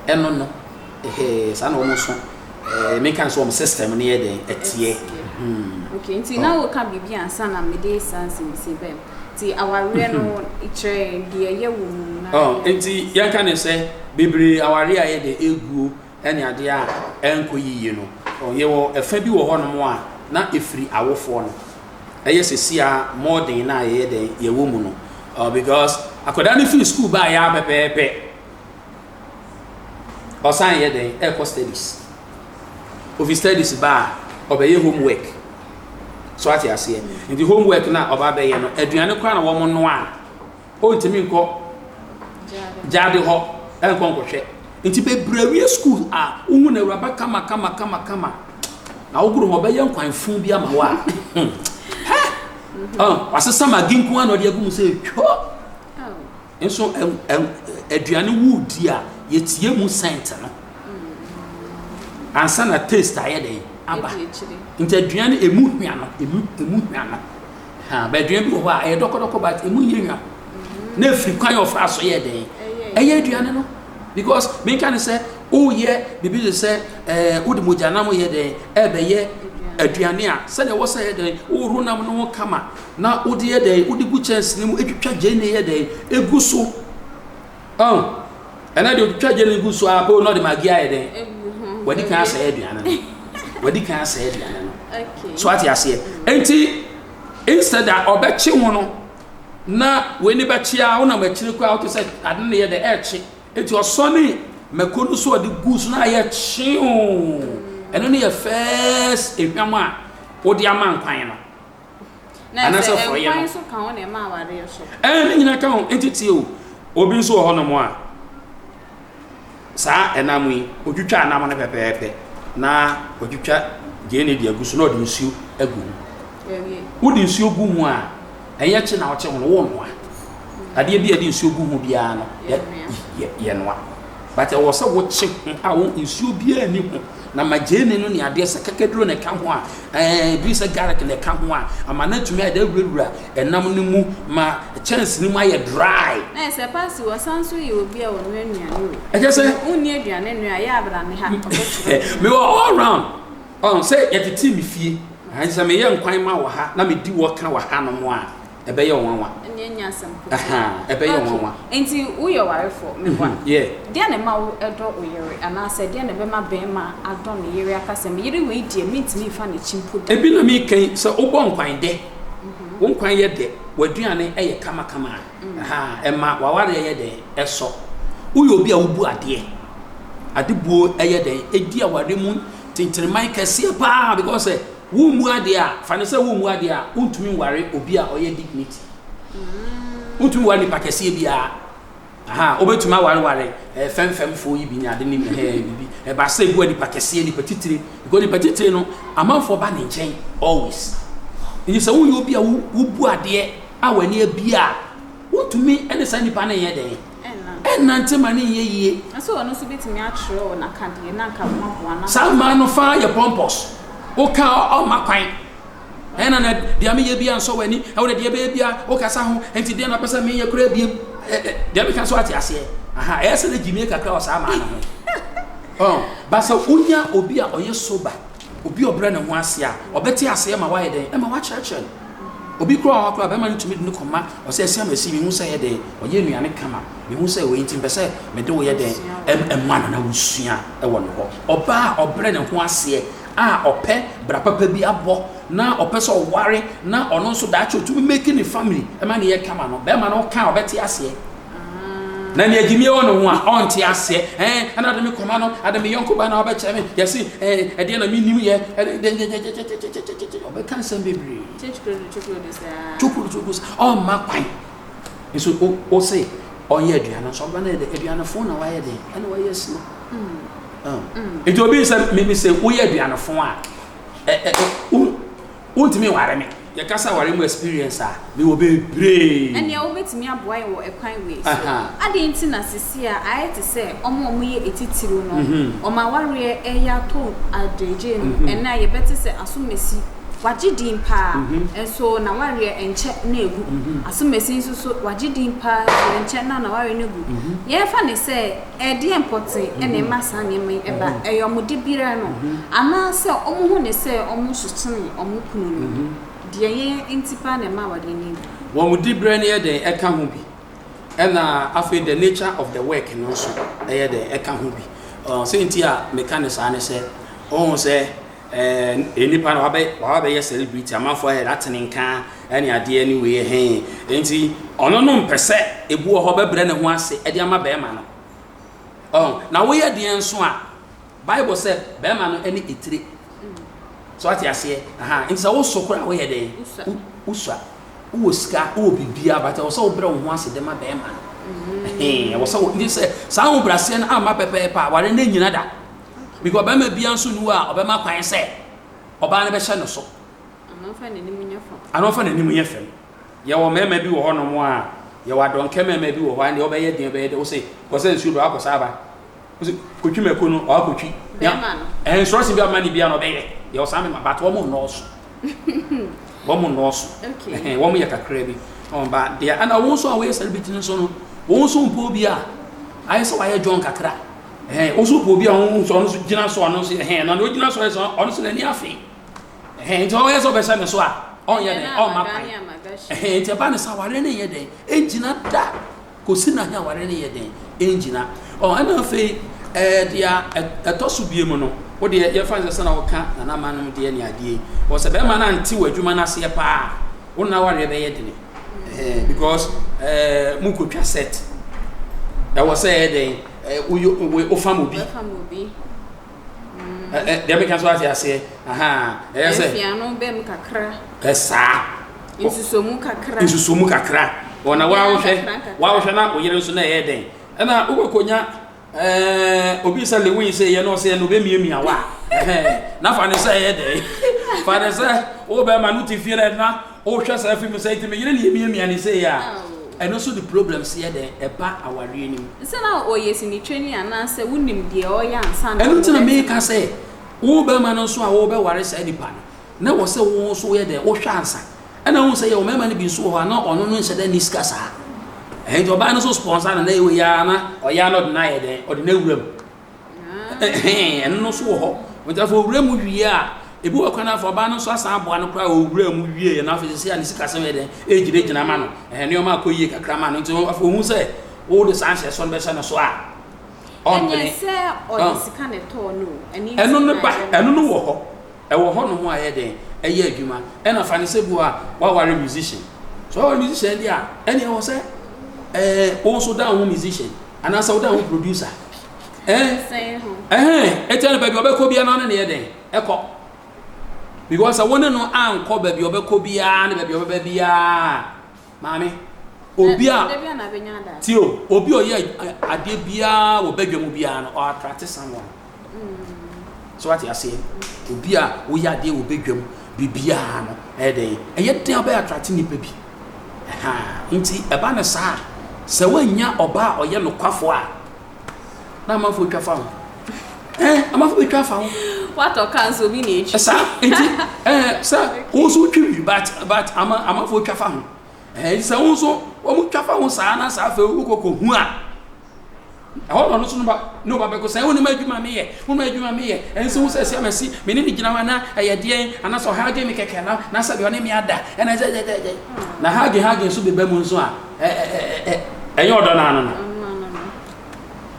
ɛno no ɛhɛn, saa na wɔn nso ɛɛ meka sɛ wɔn system no yɛ dɛn ɛteɛ. Hmm. Okay, nti na woka biribi ansa na mede saa nsɛmisa bɛm. Nti awareɛ no kyerɛ deɛ ɛyɛ wɔ mu na. Oh, nti yɛnka ne sɛ bebree awareɛ a yɛ dɛ ɛguo ne adeɛ a ɛnkɔ yiye no, yɛwɔ ɛfa bi wɔ hɔnom a na ɛfiri awofoɔ no. Ɛyɛ sɛsi a modern no a yɛyɛ dɛn yɛwɔ mu no. Because akwadaa no firi school baeɛ ara pɛpɛɛpɛ, ɔsan yɛ dɛn ɛrekɔ studies. Ofi studies ba a, ɔbɛyɛ homework. So ate aseɛ? Nti homework no a ɔba bɛyɛ no, aduane koraa na wɔn noa a, Ɔntumi nkɔ gyaade hɔ nkɔ nkɔhwɛ. Nti bebree awie school a, wohu no awuraba kama kama kama kama. Na wogoro ho ɔbɛyɛ nkwan fun bi ama wo a. Hɛ! Wasesa magi nko ara na ɔde agu mu sɛ twɔ. Nso aduane wodi a, yɛtie mu scent no. Ansa na taste ayɛ dɛn aba. Nti aduane emu hwa no, emu hwa no. Ha, but aduane bi wɔ hɔ a ɛyɛ dɔkɔdɔkɔ but emu nyɛ hwa. Na efiri kwan a ɔfa so yɛ dɛn? Ɛyɛ aduane no. Because menka ne sɛ woyɛ biribi te sɛ ɛɛ wode mogyanam yɛ dɛn ɛbɛyɛ aduane a sɛdeɛ ɛwɔ sɛ yɛ dɛn wohoro nam no ho kama na wode yɛ dɛn wode gu kyɛnse no mu etwitwa gyeene yɛ dɛn egu so. Ɔn, ɛnɛ deɛ otwitwa gyeene gu so a pɛ na ɔde magi ayɛ dɛn wadi kan asɛe aduane no. Wadi kan asɛe aduane no. So ate aseɛ. Enti instead a ɔbɛkye ho no na wei ne bɛkye a wonam akyire koraa wote sɛ ade no yɛ dɛ ɛrekye. Enti ɔsɔne mako no so ɔde gu so na ayɛ kyeoo. Ɛno ne yɛ first ehwam a wode ama nkwan no. Anaasɛ forɔeɛ no. Nso ka ho na ɛma awareɛ so. Ɛɛ ne nyinaa ka ho. Enti tie o, obi nso wɔ hɔnom a saa ɛnam yi, otwitwa anam no pɛpɛɛpɛ na otwitwa gyeene de agu so na ɔde nsuo agu ho. Wode nsuo gu ho a, ɛnyɛ kye na wokye ho no, wonoa. Adeɛ bi a yɛde nsuo gu ho biara no, yɛnoa. But ɛwɔ sɛ wokye ho a wo nsuo biara nni ho. Na ma gyeene no ne adeɛ sɛ kakaduro na ɛka ho a, ɛɛ bi sɛ garlic na ɛka ho a, ama no atumi ayɛ dɛ awurawura ɛnam no mu ma kyɛnse no mu ayɛ dry. Na ɛsɛ paa si wɔsan nso yɛ obi a ɔnoa nnuane o. Ɛkyɛ sɛ. Wonni aduane noa yɛ abra me ha ɔbɛkyerɛ. Mewɔ all round. Ɔn sɛ yɛtetee me fie. Ɛnti sɛ meyɛ nkwan ma wɔ ha na medi wɔ ka wɔ ha nom a, ɛbɛyɛ wo nwanwa. Ɛnneɛ ɛnyɛ asɛm ketewa. Ahaa, ɛbɛyɛ wo nwanwa. Okay, nti woyɛ ɔwarefoɔ, meboa? Yeah. Deɛn na ɛma wo dɔ wo yere? Anaasɛ deɛn na ɛbɛma barima adɔ ne yere aka sɛ, me yere wei deɛ mentumi mfa n'akyi mpo da? Ebi na meka yi, sɛ wobɔ nkwan dɛ, wo nkwan yɛ dɛ, w'aduane yɛ kamakama a, ahaa, ɛma w'awareɛ yɛ dɛn? Ɛsɔ. Woyɛ obi a wobu adeɛ, adebuo yɛ dɛn? Ɛdi awareɛ mu ntenteneman kɛseɛ paa because sɛ Wommu adeɛ a, fa no sɛ wommu adeɛ a, wontumi nware obi a ɔyɛ dignity. Wontumi nware nipa kɛseɛ biara. Aha, wobɛtumi awareware eh, fɛmfɛmfoɔ yi bi ne ade ne eh, bibi. Ɛba sɛ ebu a nipa kɛseɛ, nipa titire. Because nipa titire no, amanfoɔ ba ne nkyɛn always. Nti sɛ woyɛ obi a wobu adeɛ a w'ani abie a, wontumi ne saa nipa no nyɛ dɛn? Ɛnnante ma no nyɛ yie. Na sɛ ɔno nso bɛtumi akyerɛ wo n'akadeɛ na anka moaboa no. Saa mmaa no fa yɛ pompous. Woka a ɔmma kwan. Ɛna na deɛ meyɛ bia nsɔ w'ani. Ɛwo deɛ bɛyɛ bia wokasa ho. Nti deɛ na pɛ sɛ meyɛ koraa biem. Deɛ meka so ate aseɛ. Aha, ɛyɛ sɛ na gyimie kakra wɔ saa maa no ho. Oh, ba sɛ wonya obi a ɔyɛ sober, obi a ɔbrɛ ne ho ase a, ɔbɛte aseɛ ma wayɛ dɛn? Ɛma wakyerɛkyerɛ no. Obi koraa wɔ hɔ koraa bɛrima no tumi de no kɔma ɔsɛ ɛsɛ ama ɛsi mehu sɛ ɛyɛ dɛn ɔyɛ nnuane kama mehu sɛ wei nti mpɛ sɛ mede wo yɛ dɛn ɛma no na wosua ɛwɔ ne hɔ. Ɔbaa a ɔbrɛ ne ho aseɛ a ɔpɛ bra papa bi abɔ na ɔpɛ sɛ ɔware na ɔno nso daakye ɔtumi make ne family ɛma ne yɛ kama no, bɛrima no ka a ɔbɛte aseɛ. Na nea gyimie wɔ ne ho a ɔnte aseɛ, ɛn ɛna ade me kɔma no, ade me yɔnko ba na ɔbɛkyerɛ me, yɛse ɛn ɛdeɛ na mennim yɛ, ɛde ɔbɛka nsɛm bebree. Twokuro twokuro saa, ɔmma kwan. Nso wo se ɔnyɛ aduane nso ɔba no yɛ dɛ aduanefo na wayɛ dɛ ɛna wayɛ asi hɔ. Nti obi sɛ mimi sɛ woyɛ aduanefo a ɛ ɛ wontumi nware me. Yɛkasa aware mu experience a mewɔ bebree. Ɛnneɛ wobɛtumi aboa yɛn wɔ ɛkwan wei so. Adɛn nti na seesei a ayɛ te sɛ wɔn a wɔyɛ atitiriw no, wɔn awareɛ reyɛ atɔ agyegye no, ɛnnɛ a yɛbɛte sɛ asomasi Wagye din paa, nso n'awareɛ nkyɛ na agu. Asomasi nso so, wagye din paa nso ɛnkyɛ na n'awareɛ no agu. Yɛmfa no sɛ, ɛdeɛn pɔtee na ɛma saa nneɛma yi ba? Ɛyɛ wɔn diberɛ no, anaasɛ wɔhu no sɛ wɔso sene wɔn kunu no? Deɛn nti paa na ɛma awareɛ no gu? Wɔn diberɛ no yɛ dɛn? Ɛka ho bi. Ɛna afei the nature of the work no nso yɛ dɛn? Ɛka ho bi. Sɛ nti a meka no saa ne sɛ, wohu sɛ Ɛɛ nipa no wabɛ wabɛyɛ celebrity amanfoɔ ayɛ n'atene nka ɛne adeɛ ne wei ɛhɛn nti ɔno no mpɛ sɛ ebu wɔ hɔ bɛbrɛ ne ho ase ɛde ama bɛrima no ɔn na woyɛ deɛ nso a bible sɛ bɛrima no ɛne etire so ate aseɛ aha nti sɛ woso koraa woyɛ dɛn wosua wowɔ sika wowɔ biribiara but ɛwɔ sɛ wobrɛ wo ho ase de ma bɛrima no ɛhɛn ɛwɔ sɛ wo nti sɛ saa ahobrɛaseɛ no amma pɛpɛɛpɛ a ware no nyina da. Because ɔbarima biara nso nni hɔ a ɔbɛma kwan sɛ ɔbaa no bɛhyɛ no so. Ano mfa n'anim nyɛ fam. Ano mfa n'anim nyɛ fam. Yɛwɔ mmarima bi wɔ hɔnom a, yɛwɔ adɔnkɛ mmarima bi wɔ hɔ a, ɛndeɛ ɔbɛyɛ den ɔbɛyɛ den, wose kɔsɛ nsuo bra wakɔsa aba. Wose kɔtwi mako no, ɔakɔtwi. Bɛrima no. Ɛɛ instruction bi a ɔma ne biara no ɔbɛyɛ. Yɛwɔ saa mmarima but wɔn nnɔɔso. Wɔn nnɔɔso. Okay. Wɔn yɛ kakra bi. Wɔn ba deɛ ɛna wɔn nso a wɔyɛ celebrity no nso no, wɔn nso mpo bi a ayɛ sɛ wɔayɛ John kakra. Ɛhɛn, wo nso wopɛ obi a wohu sɛ ɔno nso gyina so, ɔno nso ɛhɛn, na deɛ ogyina so ayɛ sɛ ɔno nso n'ani afe. Ɛhɛn, nti ɔyɛ sɛ ɔbɛhyɛ ne so a, ɔnyɛ dɛn, ɔmma kwan. Ɛhɛn, nti ɛba ne sɛ awareɛ no nyɛ dɛn, ɛngyina da. Kɔsi na he awareɛ no yɛ dɛn, ɛngyina. Ɔ, ɛna afei, ɛɛ, deɛ ɛtɔ so bie mu no, wo deɛ yɛfa no sɛ sɛna woka nana ma nom deɛ ne adeɛ yi, wɔ sɛ bɛrima no ante w'adwuma no aseɛ paa, wo nna awareɛ bɛyɛ dene. Ɛhɛn, because ɛɛ, mokɔtwa set. Ɛwɔ sɛ ɛyɛ dɛn, woyɛ wofam obi. Wofam obi. Deɛ meka so ate aseɛ. Ɛyɛ sɛ. Mfiano bɛm kakra. Ɛsaa. Nsusomu kakra. Nsusomu kakra. Wɔn na wɔahwɛ wɔahwɛ na oyere nso na ɛyɛ dɛn. Ɛna wokɔkɔnya ɛɛ obi sɛ lewin sɛ yɛ na ɔsɛ ɛna obɛmiamia wa. Na fa ne sɛ ɛyɛ dɛn. Fa ne sɛ wo bɛrima no te fie na ɛna Wohwɛ saa film sɛ nti me yere na emiamia ne sei a, ɛno nso de problems yɛ dɛn ɛba awareɛ no mu. Sɛ na ɔyɛ sinitwani anaasɛ wonim deɛ ɔyɛ ansa na Ɛno nti na meka sɛ wo bɛrima no nso a wobɛware saa nipa no, na ɛwɔ sɛ wo nso woyɛ dɛn wohwɛ ansa. Ɛna wohu sɛ yɛwɔ mmarima no bi nso wɔ hɔ a na ɔno no nhyɛ da nni sika saa. Ɛhɛn nti ɔbaa no nso sponsor no na ɛwɔ yi ara na ɔyɛ ara na ɔde no ayɛ dɛn ɔde no awura mu. Ɛhɛn, ɛno no nso wɔ hɔ. Nti afei owura mu wie a, ebi wɔ kwan afei ɔbaa no nso asan aboa no koraa owura mu wie na afei sisi a ne sikasɛm yɛ dɛn egyinagyina ma no. Ɛhɛn, nneɛma akɔ yie kakra ma no. Nti afei ohun sɛ wode saa nhyɛsoɔ no bɛhyɛ no so a, ɔmpene. Ɛnyɛ sɛ ɔde sika na ɛtɔɔ no o. Ɛno no ba, ɛno no wɔ hɔ. Ɛwɔ hɔ nom a ɛyɛ dɛn? Ɛyɛ adwuma. Ɛna fa no sɛ bi wɔ a woaware musician. Sɛ woaware musician deɛ a, ɛne ɛwɔ sɛ ɛɛ wo nso dan wo ho musician anaasɛ wodan wo ho producer. Ɛɛ ɛhɛn ɛkyɛ no baabi a ɔbɛkɔ biara no ne yɛ dɛn? Ɛkɔ. Because sɛ wo ne no ankɔ baabi a ɔbɛkɔ biara ne baabi a ɔbɛba biara Maame, obi a tie o, obi a ɔyɛ adeɛ biara wɔ badwa mu biara no, ɔ attract someone. So wate aseɛ? Obi a woyɛ adeɛ wɔ badwa mu biribiara no, ɛyɛ dɛn? Ɛyɛ den a ɔbɛyɛ attract nipa bi. Ɛha, nti ɛba no saa, sɛ woannya ɔbaa a ɔyɛ nokwafoɔ a, na amanfoɔ twa fa ho. Eh, amanfoɔ bɛtwa afa ho. Watɔ kaa nso obi na etwi. Saa nti eh, sɛ wo nso wotwi bi but but ama amanfoɔ twa fa ho. Eh, sɛ wo nso wɔn twa fa ho saa na saa afei wokɔ kɔ hu a ɛhɔ na ɔno nso no ba ne ɔba bɛkɔ sɛ wonim adwuma meyɛ wonim adwuma meyɛ ɛnso wo sɛ sɛ masi me ne ne gyina hɔ ana ɛyɛ deɛn anaasɛ ɔhage me kɛkɛ na na sɛ deɛ ɔne me ada ɛna sɛ sɛ sɛ na hage hage nso beba mu nso a ɛnyɛ ɔdɔ no ano no.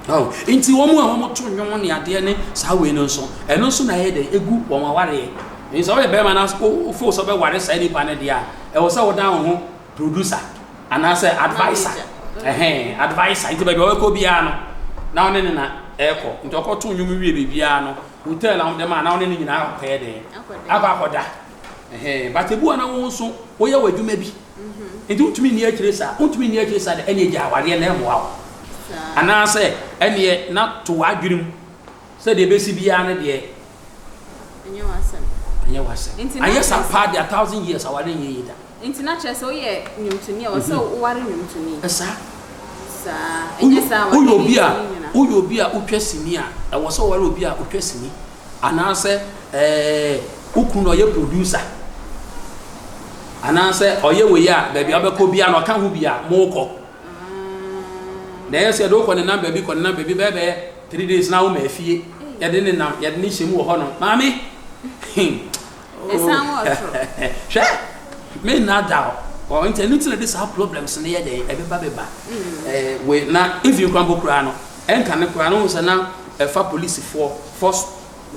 Oh, nti wɔn a wɔto nnwom ne adeɛ ne saa wei no nso, ɛno nso na ɛyɛ dɛ egu wɔn awareɛ. Nti sɛ woyɛ bɛrima na wofo sɛ wobɛware saa nipa no deɛ a, ɛwɔ sɛ wodan wo ho producer anaasɛ adviser. Ɛhɛn, adviser. Nti baabi a ɔbɛkɔ biara no, na wo ne ne na ɛrekɔ. Nti ɔkɔto nnwom wie biribiara no, hotel a wɔde ma na wo ne ne nyinaa akɔyɛ dɛn? Akɔ akɔda. Ɛhɛn, but ebi wɔ na wo nso woyɛ w'adwuma bi. Nti wontumi nni akyire saa. Wontumi nni akyire saa de, ɛnneɛ gyae awareɛ na ɛmmoa wo. Anaasɛ ɛnneɛ na to w'adwene mu sɛ deɛ ɛbɛsi biara no deɛ, Ɛnyɛ w'asɛm. Ɛnyɛ w'asɛm. Nti na Anyɛ saa kyerɛ paa sɛ. deɛ a 1000 years aware nyɛ yie da. Nti na kyerɛ sɛ woyɛ nnwomtoni a, ɛwɔ sɛ woware nnwomtoni. Saa. Saa. Ɛnyɛ saa a, Woyɛ awareɛ obi a ntumi nnyina. Woyɛ obi a wotwa sini a, ɛwɔ sɛ woware obi a otwa sini. Anaasɛ ɛɛ wo kunu no ɔyɛ producer. Anaasɛ ɔyɛ wei a, baabi a wobɛkɔ biara no ɔka ho bi a, mokɔ. Na ɛyɛ sɛ yɛde wokɔ nenam baabi kɔ nenam baabi bɛyɛ bɛyɛ 3 days na woma afie. Yɛde ne nam, yɛde ne hyɛ mu wɔ hɔ no. Maame! Ɛsan wɔ soro. Hwɛ! Me nna da o. Ɔ nti ɛno nti na de saa problems no yɛ dɛn ɛbɛba bɛba. Ɛɛ wei na even koraa mpo koraa no, ɛnka ne koraa no wohu sɛ na ɛfa polisifoɔ, force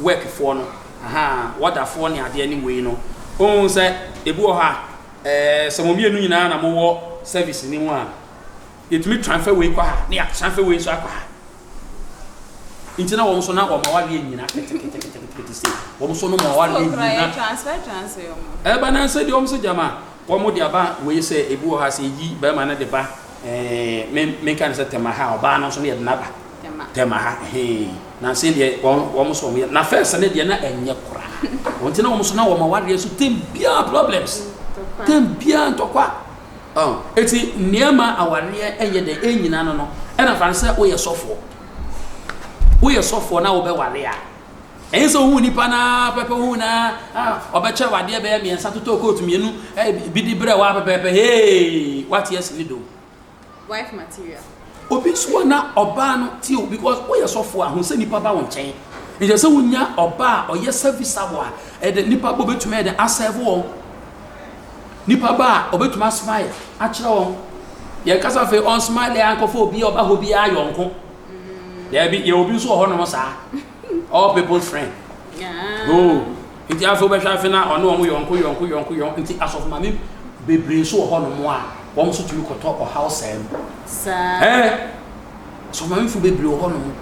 work foɔ no, ahaa, wɔdafoɔ ne adeɛ ne wei no. Wohu sɛ ebi wɔ hɔ a, ɛɛ sɛ mo mmienu nyinaa na mowɔ service no mu a, yɛtumi transfer wei kɔ ha na yɛ transfer wei nso akɔ ha. Nti na wɔn nso na wɔn awareɛ nyina ketekete sei. Wɔn nso no wɔn awareɛ Still koraa nyina. yɛ transfer transfer wɔn. Ɛba na sɛ deɛ wɔn sɛ gyama wɔn de aba wei sɛ ebi wɔ ha sɛ eyi bɛrima no de ba, ɛɛ me menka no sɛ Tɛma ha, ɔbaa no nso no yɛde n'aba Tɛma. Tɛma ha, hee, na nse deɛ wɔn nso wɔn yɛ na first ne deɛ na ɛnyɛ koraa. Wɔn ti na wɔn nso na wɔn awareɛ nso tem biara problems. Ntɔkwa. Tem biara ntɔkwa. Ɔn, eti nneɛma awareɛ ɛnyɛ dɛ ɛnyina no, ɛna fa no sɛ woyɛ sɔfoɔ. Woyɛ sɔfoɔ na wobɛware a, ɛnyɛ sɛ wohu nipa naa pɛpɛ, wohu naa ah, ɔbɛkyɛ wadeɛ bɛyɛ mmiɛnsa, totɔ coat mmienu bi de brɛ wa pɛpɛɛpɛ, hey, wate asi ne dom. Wife material. Obi nso wɔ na ɔbaa no tie o, because woyɛ sɔfoɔ a, hu sɛ nipa ba wo nkyɛn. Nkyɛ sɛ wonya ɔbaa a ɔyɛ serviceable a, ɛde nipa bɔ obɛtumi ayɛ dɛ aserve wɔn. Nipa ba a ɔbɛtumi asmile akyerɛ wɔn. Yɛn kasa afei ɔnsmile a nkɔfo obi a ɔba hɔ biara yɔnko. Daabi, yɛ obi nso wɔ hɔnom saa. All people's friend. Oh, nti afei wobɛhwɛ afei na ɔne wɔn yɔnko yɔnko yɔnko yɔnko. Nti asɔfo maame bebree nso wɔ hɔnom a wɔn nso tumi kɔtɔ ɔhaw saa mu. Saa. Ɛɛ, asɔfo maamefo bebree wɔ hɔnom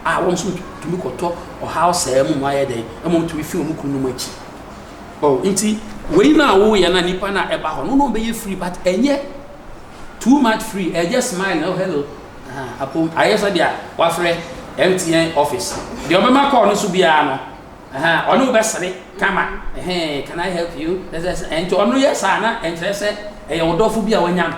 a wɔn nso tumi kɔtɔ ɔhaw saa mu ma ayɛ dɛn, ɛma wɔn tumi fi wɔn kunu nom akyi. Oh, nti wei na woyɛ na nipa na ɛba hɔ no na ɔbɛyɛ free, but ɛnyɛ too much free, ɛyɛ smile, oh hello, ah, apom ayɛ sɛ deɛ wafrɛ MTN office deɛ ɔbɛma call no so biara no, ɔne wo bɛsere kama, ɛhɛn, can I help you? Ɛsɛ sɛ nti ɔno yɛ saa na ɛnkyerɛ sɛ ɛyɛ wo dɔfo bi a wanya no.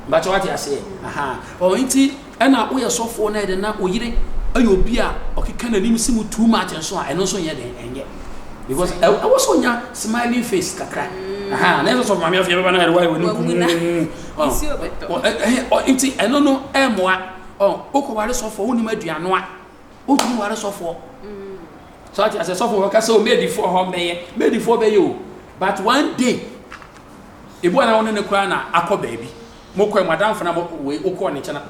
Mbakyɛ wate aseɛ, aha, ɔ nti ɛna woyɛ sɔfoɔ na yɛde na wo yere ɛyɛ obi a ɔkeka n'anim si mu too much nso a, ɛno nso nyɛ den, ɛnyɛ, because ɛwɔ sɛ ɔnya smiling face kakra, aha, na ɛsɛ sɛ maame afei bɛba na yɛde wayɛ w'anim Wamuna. kum. Nsuo bɛtɔ. Nti ɛno no ɛmmoa. Ɔ wokɔware sɔfoɔ, wonim aduanoa, wotumi ware sɔfoɔ so ate asɛ sɔfoɔ wɔka sɛ o maidfoɔ hɔ mbɛyɛ maidfoɔ bɛyɛ o, but one day ebi wa na wo ne ne koraa na akɔ baabi, mokɔ mu adamfo na mo wei wokɔɔ ne nkyɛn na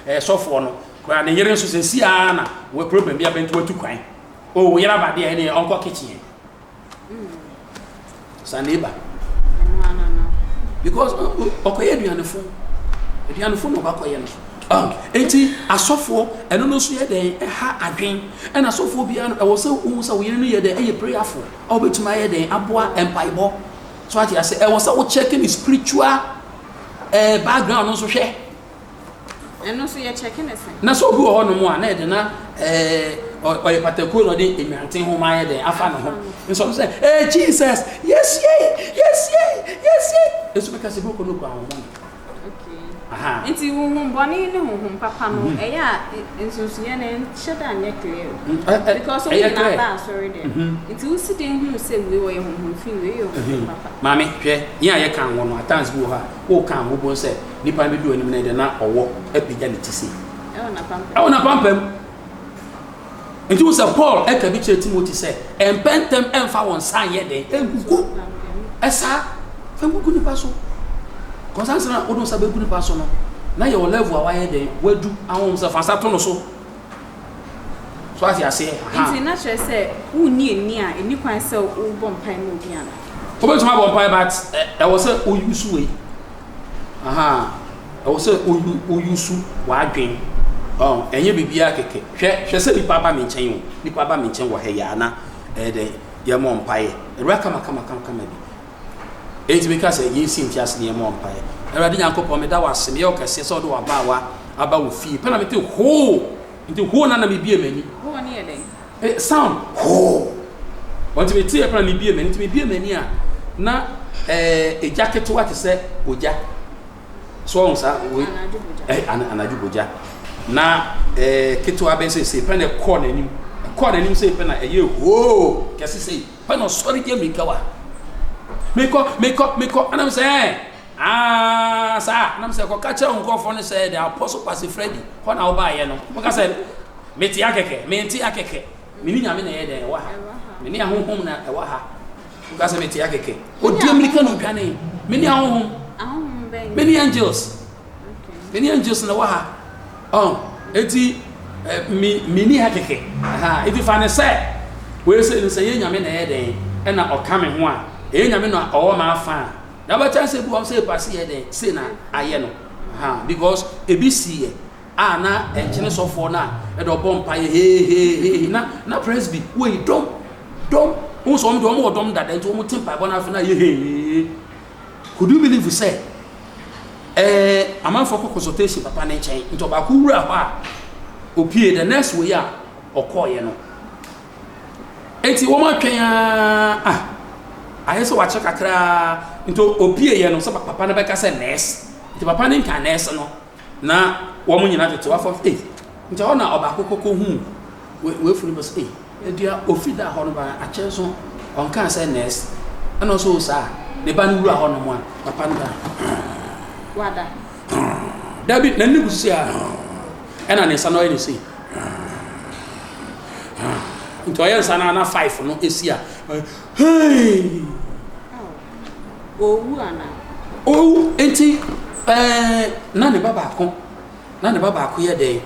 ɛyɛ sɔfoɔ no koraa ne yere nso sɛ si ara na wɔ problem bi abɛnti watu kwan o, wo yere aba deɛ, ɛne ɔnkɔ kitchen yɛ saneba Ɛno ano no. Because ɔkɔyɛ aduanefo aduanefo na ɔbakɔyɛ no. Oh, enti asɔfoɔ ɛno no nso yɛ dɛn ɛha adwen. Ɛna asɔfoɔ biara no ɛwɔ sɛ wohu sɛ wo yere no yɛ dɛn, ɛyɛ prayerful a wobɛtumi ayɛ dɛn aboa mpaebɔ so, ate ase. Ɛwɔ sɛ wokyɛke ne spiritual background no nso hwɛ. Ɛno nso yɛ kyɛke ne sɛn? Na sɛ obi wɔ hɔnom a na yɛde na ɔyɛ patakuo na ɔde nnwanten ho ma ayɛ dɛn afa ne ho nso ɔno sɛ Jesus, yes ye, yes ye, yes ye, nso bɛka sɛ bi wokɔ no kura ahommɔne. Okay. Nti honhom bɔne ne honhom papa no, ɛyɛ a nsonsonoeɛ no nhyɛ da nyɛ clear o. Because wɔn ɛyɛ nyinaa clear. ba asɔre dɛm. Nti wosi den hunu sɛ wei wɔyɛ honhom fi, wei yɛ honhom papa? Maame, hwɛ, yɛn a yɛka ho no, at times bi wɔ hɔ a woka ho bo sɛ nipa no bɛdu anim no, ɛde na ɔwɔ apagya ne ti sei Ɛwɔ n'apampam. Ɛwɔ n'apampam. Nti wo sɛ Paul ɛka bi kyerɛ Timothy sɛ ɛmpɛntɛm ɛmfa wɔn nsa nyɛ den ɛngugu ɛsaa fa ngugu nipa so kɔnsansa na wode nsa bɛgu nipa so no na yɛwɔ level a wayɛ den wadu ahom sɛ fa nsa to no so. So ate aseɛ? Aha. Nti na kyerɛ sɛ wonni ani a, ɛni kwan sɛ wobɔ mpae ma obi ana? Wobɛtumi abɔ mpae, but ɛwɔ sɛ woyusu wei. Aha. Ɛwɔ sɛ woyusu w'adwen. Ɔn, ɛnyɛ biribiara kɛkɛ. Hwɛ, hwɛ sɛ nipa ba me nkyɛn o. Nipa ba me nkyɛn wɔ ha yi a, na ɛyɛ dɛ yɛmmɔ mpaeɛ. Awura kama kama kama kama bi. Enti meka sɛ yɛnsi nti ase na yɛmmɔ mpaeɛ. Awurade Nyankopɔn, meda wo ase, meyɛ wo kɛseɛ sɛ wode w'abaawa aba wo fie. Pɛ na mete hoo! Nti hoo na na mebie m'ani. Hoo ne yɛ dɛn? Sound hoo. Nti metee pɛ na mebie m'ani. Nti mebie m'ani a, na egya ketewa te sɛ ogya. So ɔhu saa wei? Anadwo bogya. Na ketewa bɛyɛ sɛ sei pɛ na ɛkɔɔ n'anim. Ɛkɔɔ n'anim sei pɛ na ɛyɛ hoo kɛse sei. Pɛ na ɔsɔre gye mmirika wa. Mekɔ, mekɔ, mekɔ. Ɛna mesɛ ɛɛ. Ah, saa. Ɛna mesɛ kɔka kyerɛ wo nkurɔfoɔ no sɛ the Apostle Pastor Freddy hɔ na wobaayɛ no. Moka sɛ mete akɛkɛ, mente akɛkɛ. Me ne Nyame na ɛyɛ dɛn ɛwɔ ha. Me ne ahonhom na ɛwɔ ha. Woka sɛ mete akɛkɛ. Odi mmirika na odwane. Me ne ahonhom. Me ne angels. Me ne angels na ɛwɔ ha. Ɔn, eti me me ni ha kɛkɛ. Aha, eti fa ne sɛ wei sɛ no sɛ yɛ Nyame na ɛyɛ dɛn ɛna ɔka me ho a, ɛyɛ Nyame na ɔwɔ m'afa a. Na wobɛkyɛ sɛ bi wɔn sɛ pase yɛ dɛn sei na ayɛ no. Aha, because ebi si yɛ. A na nkyene sɔfoɔ no a ɛde ɔbɔ mpaeɛ heeheehe na presby wei dɔm dɔm wohu sɛ wɔn deɛ wɔn wɔ dɔm dada nti wɔn te mpaebɔ no afei na ayɛ hee. Could you believe sɛ ɛɛ amanfoɔ kɔ consultation papa ne nkyɛn, nti ɔbaako wura hɔ a opie the next wei a ɔkɔɔyɛ no, nti wɔn atwɛn aa, ah, ayɛ sɛ wakyɛ kakraa, nti opie yɛ no sɛ papa no bɛka sɛ nurse, nti papa no nka nurse no. Na wɔn nyinaa tete hɔ afɔ ei, nti ɛhɔ na ɔbaako kɔkɔ huu wefunu bɛ sɛ ei, edua ofi da hɔ no ba akyɛ nso ɔnkaa sɛ nurse, ɛna ɔsɛ o saa ne ba no wura hɔ nom a papa no ba wada dabi n'ani gu sisi a ɛna ne nsa no ɔyɛ ne sei, nti ɔyɛ nsa no ana 5 no esi a hey. Owu anaa? Owu. Enti, ɛɛ, na ne ba baako, na ne ba baako yɛ dɛn?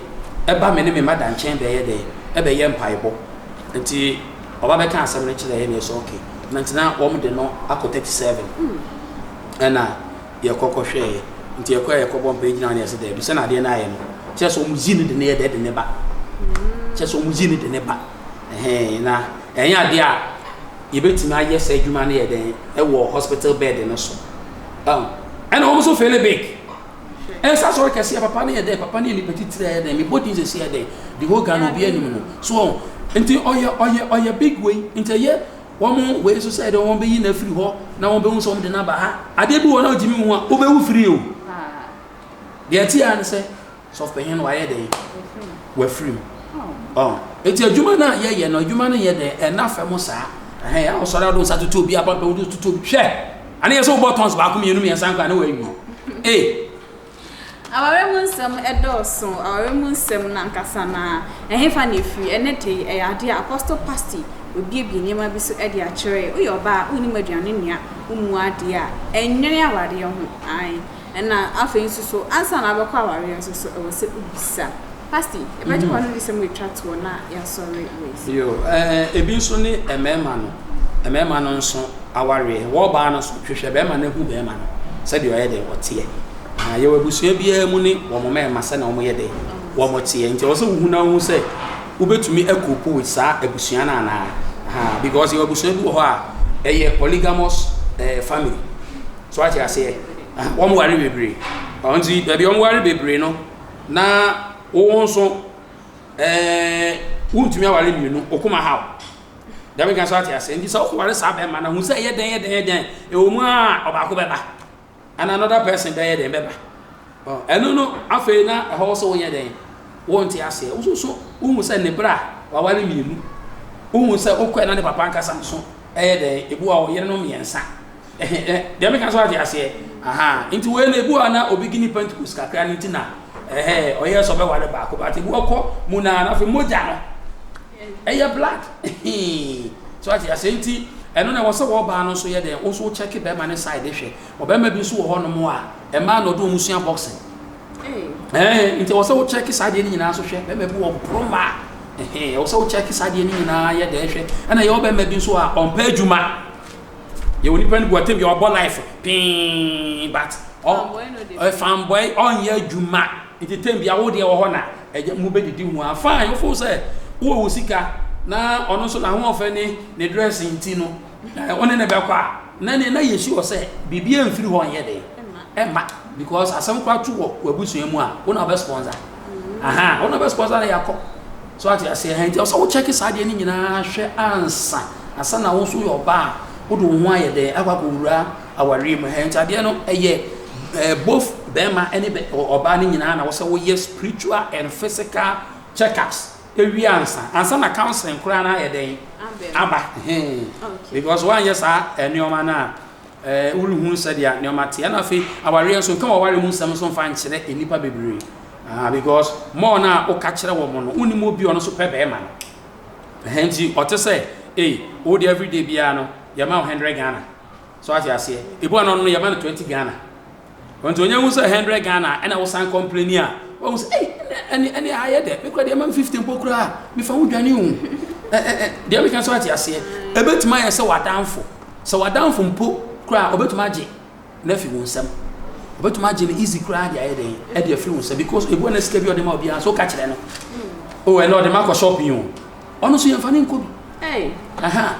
Ɛba me ne me mma da nkyɛn bɛyɛ dɛn? Ɛbɛyɛ mpaebɔ. Nti, ɔba bɛka asɛm no kyerɛ yɛn na yɛsɛ okay. Na nti na wɔn de no akɔ 37. Ɛna yɛkɔ kɔhwɛɛ. Nti yɛkɔ a yɛkɔbɔ mpae gyina hɔ na yɛsɛ daabi, sɛ na adeɛ no ayɛ no. Kyerɛ sɛ wɔn yi no de ne yɛ dɛ de ne ba. Kyerɛ sɛ wɔn yi no de ne ba. Ɛhɛn, na ɛnyɛ adeɛ a yɛbɛtumi ayɛ saa adwuma no yɛ dɛn wɔ hospital bed no so. Ɛna wɔn nso feel big. Ɛnsa sɔrɔ kɛseɛ papa no yɛ dɛn, papa no yɛ nipa titiri yɛ dɛn, mebɔ din sɛsi yɛ dɛn, the whole Ghana obi anim no. So wɔn nti ɔyɛ ɔyɛ ɔyɛ big wei, nti ɛyɛ wɔn wei nso sɛ ɛdɛ wɔn bɛyi no afiri hɔ na wɔn bɛhu sɛ wɔn de no aba ha. Adeɛ bi wɔ na ɔgyimi ho a wobɛwu firi o. Deɛ ɛte ara ne sɛ sɔfopanyin no wayɛ dɛn? Wafiri mu. Ɔn, eti adwuma no a yɛyɛ no, adwuma no yɛ dɛn? Ɛna fam saa. Ɛhɛn, a ɔsɔre ado nsa tutu obi aba bɛwo tutu obi. Hwɛ! Ane yɛ sɛ wobɔ tons baako mmienu mmiɛnsa nkwa ne wawie. Ee. Aware mu nsɛm dɔɔso, aware mu nsɛm no ankasa no ara, ɛhefa na ɛfiri? Ɛnnɛ da yi, ɛyɛ adeɛ a Apostle Pasty wabuebue nneɛma bi so de akyerɛ yɛn. Woyɛ ɔbaa a, wonnim aduane noa, wommu adeɛ a, ɛnnwene awareɛ ho. Ae. Ɛna afei nso so, ansa na wobɛkɔ awareɛ nso so, ɛwɔ sɛ wobisa. Pasty, yɛbɛgye w'ano de sɛm atwa toɔ na yɛasɔre wei so. Yo, ɛɛ, ebi nso ne mmarima no, mmarima no nso awareɛ. Wɔ ɔbaa no so, hwehwɛ barima no hu barima no sɛdeɛ ɔyɛ dɛn, ɔteɛ. Na yɛwɔ abusua biara mu ne wɔn mmarima sɛdeɛ wɔn yɛ dɛn, wɔn teɛ. Nti ɛwɔ sɛ wohu na wohu sɛ wobɛtumi akoopu with saa abusua no anaa. Ha, because yɛwɔ abusua bi wɔ hɔ a, ɛyɛ polygamous eh, family. So ate aseɛ? Wɔn ware bebree. Ɔn nti baabi wɔn ware bebree no, na wo nso ɛɛ wontumi aware mmienu, okoma haw. Dɛm nka so ate aseɛ. Nti sɛ wokɔware saa bɛrima no, hu sɛ ɛyɛ dɛn yɛ dɛn yɛ dɛn, ɛwɔ mu a ɔbaako bɛba. And another person bɛyɛ dɛn bɛba. Ɛno no afei na ɛhɔ sɛ wonyɛ dɛn, wonte aseɛ. Wo nso wohu sɛ ne bra waware mmienu. Wohu sɛ wokɔɛ na ne papa ankasa nso ɛyɛ dɛn, ebu a ɔyerenom mmiɛnsa. Ɛhɛ, deɛ meka so ate aseɛ. Aha, nti wei no ebu a na obi gini Pentecost kakra no nti na ɛhɛ ɔyɛ sɛ ɔbɛware baako, but ebu ɔkɔ mu na afei mogya no ɛyɛ blood. So ate aseɛ, nti ɛno na ɛwɔ sɛ wɔbaa no nso yɛ dɛn, wo nso wokyɛke bɛrima ne side hwɛ. Ɔbɛrima bi nso wɔ hɔnom a mmaa na ɔde wɔn sua boxing. Ɛɛ, nti ɛwɔ sɛ wokyɛke saa deɛ no nyinaa nso hwɛ. Bɛrima bi wɔ boro mmaa. Ɛhɛn, ɛwɔ sɛ wo check saa adeɛ no nyinaa yɛ dɛ hwɛ. Ɛna yɛwɔ bɛrima bi nso a ɔmpɛ adwuma. Yɛwɔ nipa no bi ɔtɛm bi ɔbɔ life pii but fanboy ɔnyɛ adwuma. Nti tɛm bi awo deɛ wɔ hɔ na ɛgya mu bɛdidi ho a fine wofo sɛ wowɔ wo sika na ɔno nso n'ahoɔfɛ ne ne dressing nti no ɔne ne bɛkɔ a na ne na yɛ sure sɛ biribi amfiri hɔ nyɛ dɛ ɛma because asɛm koraa to wɔ w'abusua mu a wo na wobɛ sponsor. Aha, wo na wobɛ sponsor na yɛakɔ so ate aseɛ. Nti ɔsɛ wo check saa adeɛ no nyinaa hwɛ ansa ansa na wo nso yɛ ɔbaa a wode wo ho ayɛ dɛ akɔ akɔwura awareɛ mu. Nti adeɛ no ɛyɛ both bɛrima ne ɔbaa no nyinaa na wɔsɛ woyɛ spiritual and physical checkups ewie ansa ansa na counseling koraa na ayɛ dɛn aba, because woanyɛ saa nneɛma no a worehu sɛdeɛ nneɛma te. Ɛna afei awareɛ nso nka wɔware mu nsɛm nso mfa nkyerɛ nnipa bebree, because mɔɔ no a woka kyerɛ wɔ mo no, wonim obi ɔno nso pɛ bɛrima no. Ɛhɛn, nti ɔte sɛ ei wode everyday biara no yɛma wo 100 Ghana so ate aseɛ, ebi wa no no yɛma no 20 Ghana, nti onye hu sɛ 100 Ghana ɛna wosan complain a wɔn sɛ ei ɛne ɛne ayɛ dɛ mekura deɛ ɛma me 50 mpo koraa mefa ho dwane o. ɛ ɛ ɛ deɛ meka so ate aseɛ, ebetumi ayɛ sɛ wadanfo sɛ wadanfo mpo koraa ɔbɛtumi agye na afi wɔn nsam, ɔbɛtumi agye no easy koraa de ayɛ dɛn ɛde afiri wɔn nsam, because ebi wɔ ne sika bi ɔde ma obiara so ka kyerɛ no o ɛnna ɔde ma akɔ shopping o, ɔno nso yɛmfa ne nkɔ bi. Aha.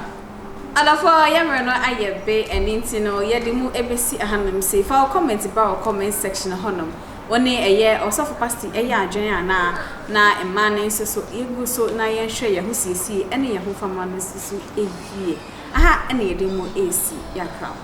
Adafo, yɛmmerɛ no ayɛ be, ɛne nti no yɛde mu ɛbɛsi ahanom. Sei fa wo comment ba wɔ comment section hɔnom. Wo ne ɛyɛ ɔsɔfo pastor ɛyɛ adwene anaa? Na mmaa no nso so yɛgu so na yɛnhwɛ yɛn ho siesie ɛne yɛn ho fama no nso so ɛyie. Aha ɛna yɛde mu ɛsi yɛakraw.